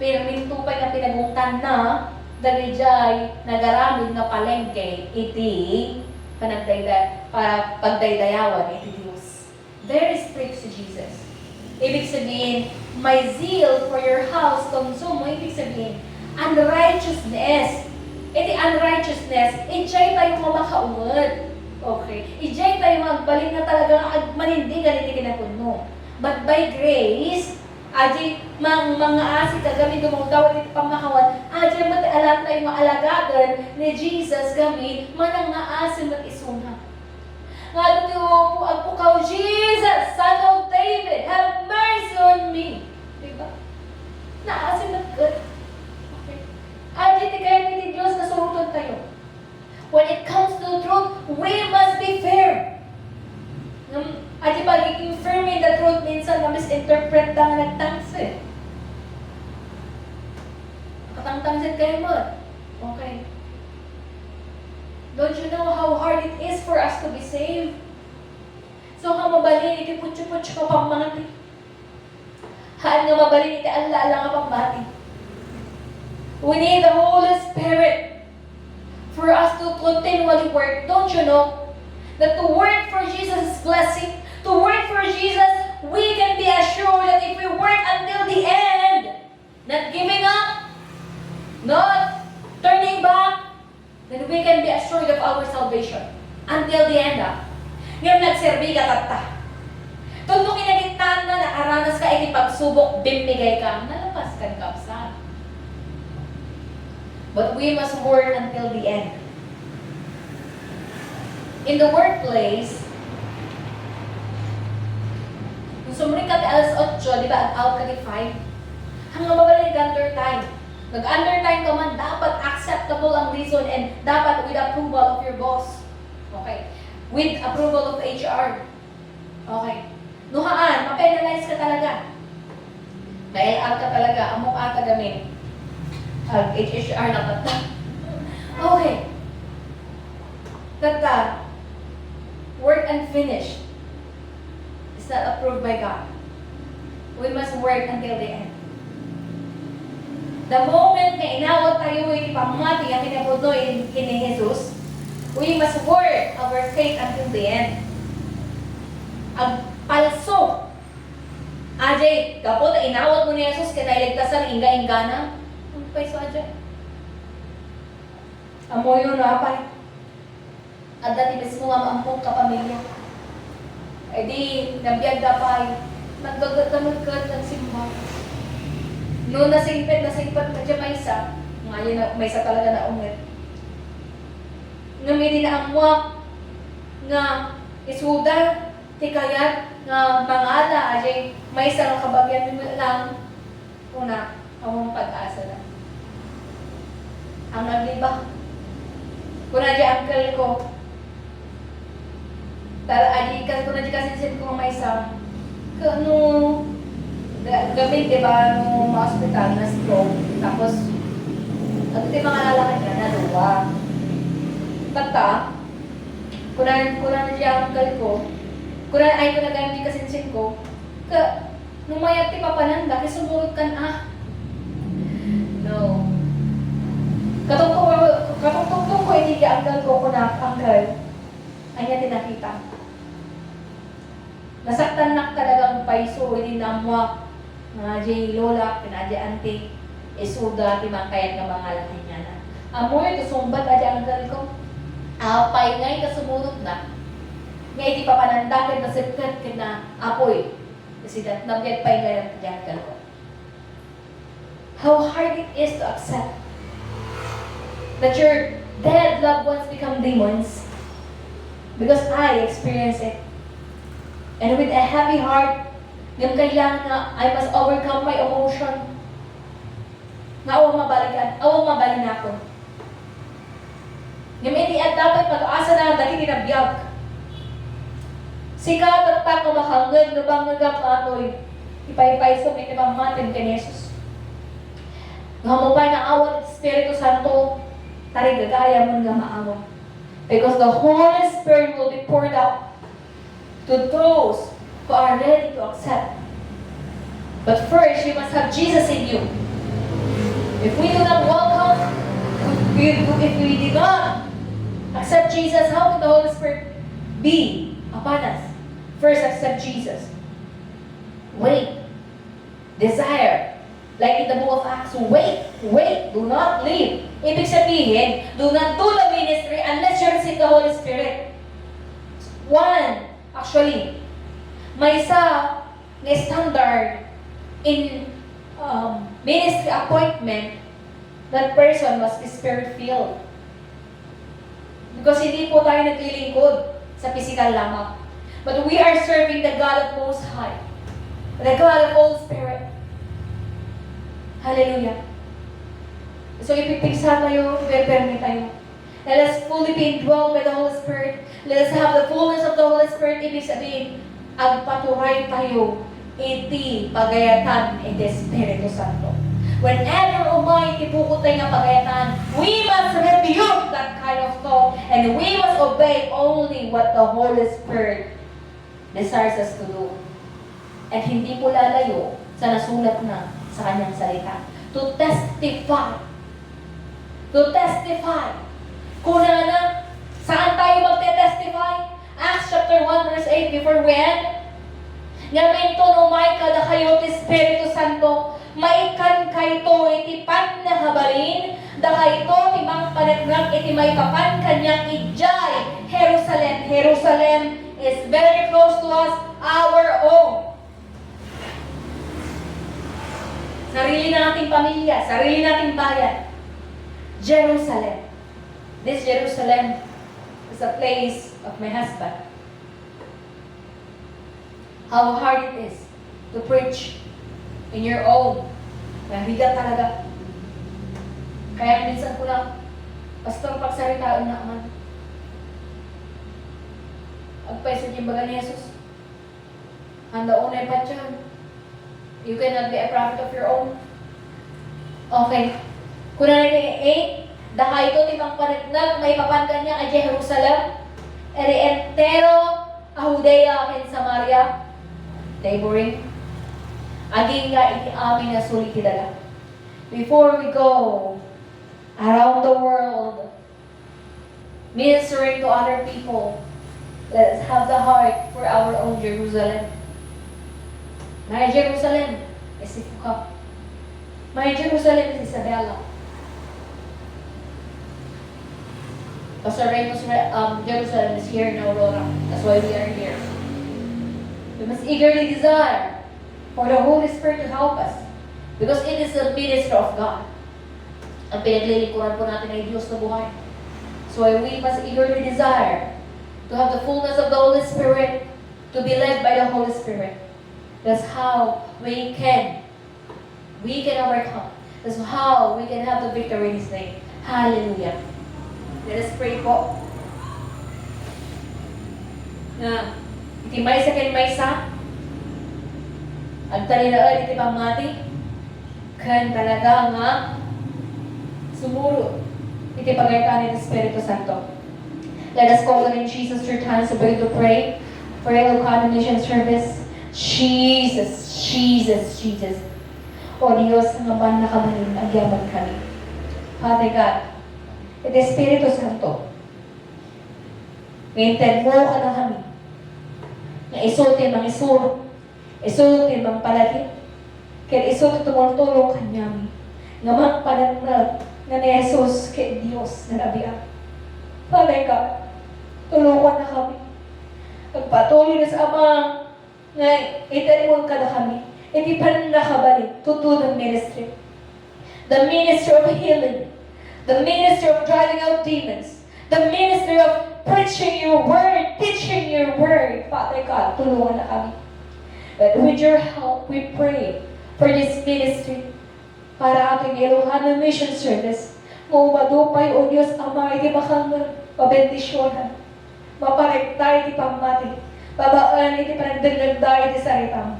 pirminto pay nga pinagungtanna dagijay nagaramid nga palengke iti panagdayda-, pa-, pagdaydayawan iti Dios. Very strict si Jesus. Ibig sabihin, "My zeal for your house consume mo." Ibig sabihin, unrighteousness. Iti unrighteousness, ijay tayo nga makaunget. Okay? Ijay tayo nga agbalin nga talaga nga agmanindigan iti kinapudno. But by grace, adi mang-, mangngaasi ka gamin dumawdaw iti pammakawan, adi met ti alantayo nga alagaden ni Jesus gamin manangngaasi met isuna. Ngado ti upo, agpukaw, "Jesus, Son of David, have mercy on me." Diba? Naasin met ket. Okay. Adi ti kayat iti Dios nga suroten tayo. When it comes to truth, we must be firm. Ngem, adi pagiging firm in the truth, minsan na-misinterpret ta nga nagtangsit. Nakatangtangsit kayo mo. Okay. Don't you know how hard it is for us to be saved? So, nga mabalin iti putyo-putyo nga pammati. Haan nga mabalin iti alla-alla nga pammati. We need the Holy Spirit for us to continually work. Don't you know that to work for Jesus' blessing, to work for Jesus, we can be assured that if we work until the end, not giving up, not turning back, then we can be assured of our salvation until the end, ah. Ngem nagserbi ka tatta. Tungtong inagittan na nakaranas ka iti pagsubok, bimmigay ka, nalapas kan kabsat. But we must work until the end. In the workplace, kung sumring ka ti alas otso, di ba, ag-out ka ti five? Hanggang mabalin nag-undertime. Nag-undertime ka man, dapat acceptable ang reason and dapat with approval of your boss. Okay. With approval of H R. Okay. No haan, ma-penalize ka talaga. Ma-L R ka talaga. Ammok ata gamin. Ag-H H R na ka. Okay. Tatta, work unfinished is not approved by God. We must work until the end. The moment nga inawat tayo iti pammati nga kinapudno in, in ni Jesus, we must work our faith until the end. Agpalso. Ajay, gapu ta inawat mo ni Jesus ken nailigtasan, ingga-inggana. Ang payso ajay. Amoyo no apay. Adda ti mismo nga maammok a pamilya. Idi nabiagda pay, naggagat da met ket nagsimba. No nasingpet, nasingpet met ti maysa, ngayon na, maysa talaga naunget. Ngem idi naammoak nga isuda ti kayat nga mangala, ajay maysa nga kabagian met lang, Kuna, awan pag-asa na. Ang nagliba. Kuna di uncle ko. Tal-, adi, kas-, kuna di kasinsin ko nga maysa. Kano, ga-, gamin, di ba, no ma-hospital, na-stroke. Tapos, ano ti mga lalaki niya, naluwa. Tatta, kuna, kuna di uncle ko. Kuna, ay, kuna gamin di kasinsin ko. Ka, No mayat ti papananda, ket sumurot kan a. No. Katungtong, katungtong ko iti uncle ko, kunak, "Uncle, ania ti nakita?" Nasaktannak talaga nga payso idi naammoak nga diay lola ken diay auntie, isuda ti mangkayat nga mangala kaniana. Ammoyo ti sungbat a diay uncle ko. Apay ngay ta sumurotda? Nga iti papananda ket nasipket ken naapoy. Kasi dat-, nabiag pay nga diay uncle ko. How hard it is to accept that your dead loved ones become demons. Because I experienced it. And with a heavy heart, ngem kailangan nga I must overcome my emotion. Nga awan mabalikan, awan mabalinakon. Ngem iti adda pay pag-asana dagiti nabiag. Sika, tatta, nga makangngeg no bangngegam nga atoy, ipaypaysom iti pammatim ken Jesus. Nga ammom pay nga awan ti Espiritu Santo, tarigagayam nga maawan. Because the Holy Spirit will be poured out to those who are ready to accept. But first, you must have Jesus in you. If we do not welcome, if we, if we do not accept Jesus, how can the Holy Spirit be upon us? First, accept Jesus. Wait. Desire. Like in the book of Acts, wait, wait, do not leave. Ibig sabihin, do not do the ministry unless you receive the Holy Spirit. One, actually, maysa nga standard in, um, ministry appointment, that person must be spirit-filled. Because hindi po tayo naglilingkod sa pisikal lamang. But we are serving the God of Most High, the God of all Spirit. Hallelujah. So, ipipigsa tayo, ipipermi tayo. Let us fully be indwelt by the Holy Spirit. Let us have the fullness of the Holy Spirit. Ibig sabihin, agpaturay tayo iti pagayatan iti Espiritu Santo. Whenever umay ti bukod tayo nga pagayatan, we must rebuke that kind of thought and we must obey only what the Holy Spirit desires us to do. At hindi po lalayo sa nasulat na sa kanyang salita. To testify. To testify. Kunana, saan tayo magte-testify? Acts chapter one verse eight, before we end, "Ngamin, no umay kadakayo ti Espiritu Santo, maikkan kayto iti pannakabalin, dakayto ti mangpaneknek iti maipapan kaniak idiay Jerusalem." Jerusalem is very close to us, our own. Sarili nating pamilya, sarili nating bayan. Jerusalem. This Jerusalem is a place of my husband. How hard it is to preach in your own. Narigat talaga. Kaya minsan ko lang, "Pastor, pagsaritaon na man." Agpayso ti imbaga ni Jesus. Handa unay patyon. You cannot be a prophet of your own. Okay. Kuna ni eight, dakayto ti mangpaneknek maipapan kaniak a Jerusalem, iti entero a Judea ken Samaria, neighboring, agingga iti amin a suli ti daga. Before we go around the world, ministering to other people, let us have the heart for our own Jerusalem. My Jerusalem is Sifuka. My Jerusalem is Isabela. Pastor Reyno's re-, um, Jerusalem is here in Aurora. That's why we are here. We must eagerly desire for the Holy Spirit to help us because it is a ministry of God. Ang pinaglilingkuran po natin ay Diyos na buhay. So we must eagerly desire to have the fullness of the Holy Spirit, to be led by the Holy Spirit. That's how we can, we can overcome. That's how we can have the victory in His name. Hallelujah. Let us pray po. Nga, iti maysa ken maysa, agtalinaed iti pammati, ken talaga nga sumurot iti pagayatan ni Espiritu Santo. Let us call on Jesus third time, so begin to pray for Ilocano Mission Service. Jesus, Jesus, Jesus. O Dios, nga mannakabalin, agyaman kami. Father God, iti Espiritu Santo, nga intedmo kadakami, nga isu ti mangisuro, isu ti mangpalagip, ken isu ti tumultulong kaniami nga mangpaneknek nga ni Jesus ket Dios nga nabiag. Father God, tulongannakami. Agpatuloy sa Ama nga itedmo kadakami iti pannakabalin to do the ministry. The ministry of healing, the ministry of driving out demons, the ministry of preaching your word, teaching your word. Father God, tulongannakami. But with your help, we pray for this ministry. Para iti Ilocano Mission Service, nga umadu pay, O Dios Ama, iti makangngeg, mabendisionan, maparekta iti pammati, babaen iti panagdengngegda iti saritam.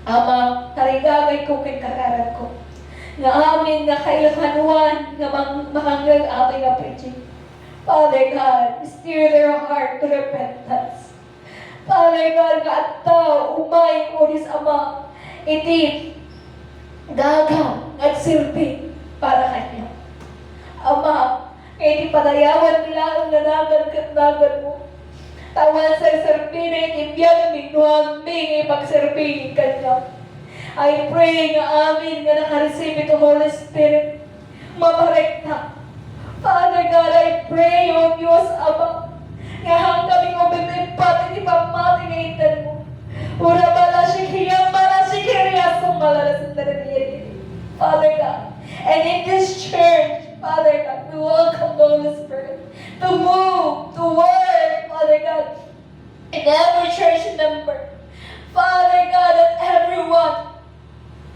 Ama, tarigagayko ken kararadko, nga amin nga kailokanoan nga mang-, makangngeg apay nga preaching. Father God, stir their heart to repentance. Father God, nga adda, umay, O Dios Ama, iti daga nga agserbi para kaniak. Ama, nga iti padayawan mi laeng nga nagan ket naganmo. Ta awan serserbina iti biagmi no amin nga ipagserbi kaniak. I pray nga amin nga nakareceive iti Holy Spirit, maparekta. Father God, I pray, O Dios Ama, nga hangkami nga umimpat iti pammati nga intedmo. Ura bala shikiyam bala shikiriya sumala na sundana. Father God, and in this church, Father God, we welcome the Holy Spirit to move, to work, Father God, in every church member. Father God, that everyone,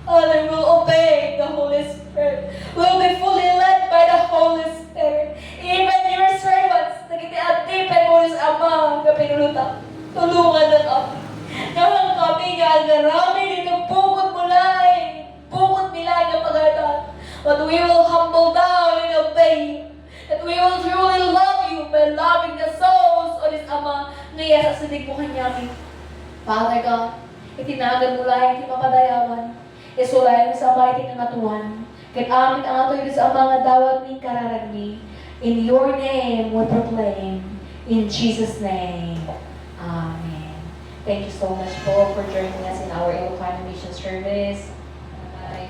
Father, will obey the Holy Spirit, will be fully led by the Holy Spirit. Even your servants, dagiti adipen mo, Ama, nga pinunota, tulongannakami. Nga hangkami nga agaramid iti bukod mo laeng, bukod mi laeng nga pagayatan. But we will humble down and obey you. That we will truly love you by loving the souls, O Dios Ama, nga iyasasideg mo kaniami. Father God, iti nagan mo laeng ti mapadayawan, isu laeng Dios Ama iti kangatoan, ket amin a ngato, Dios Ama, nga dawatmi, kararagmi. In your name we proclaim, in Jesus' name. Amen. Thank you so much po for joining us in our Ilocano Mission Service. Bye.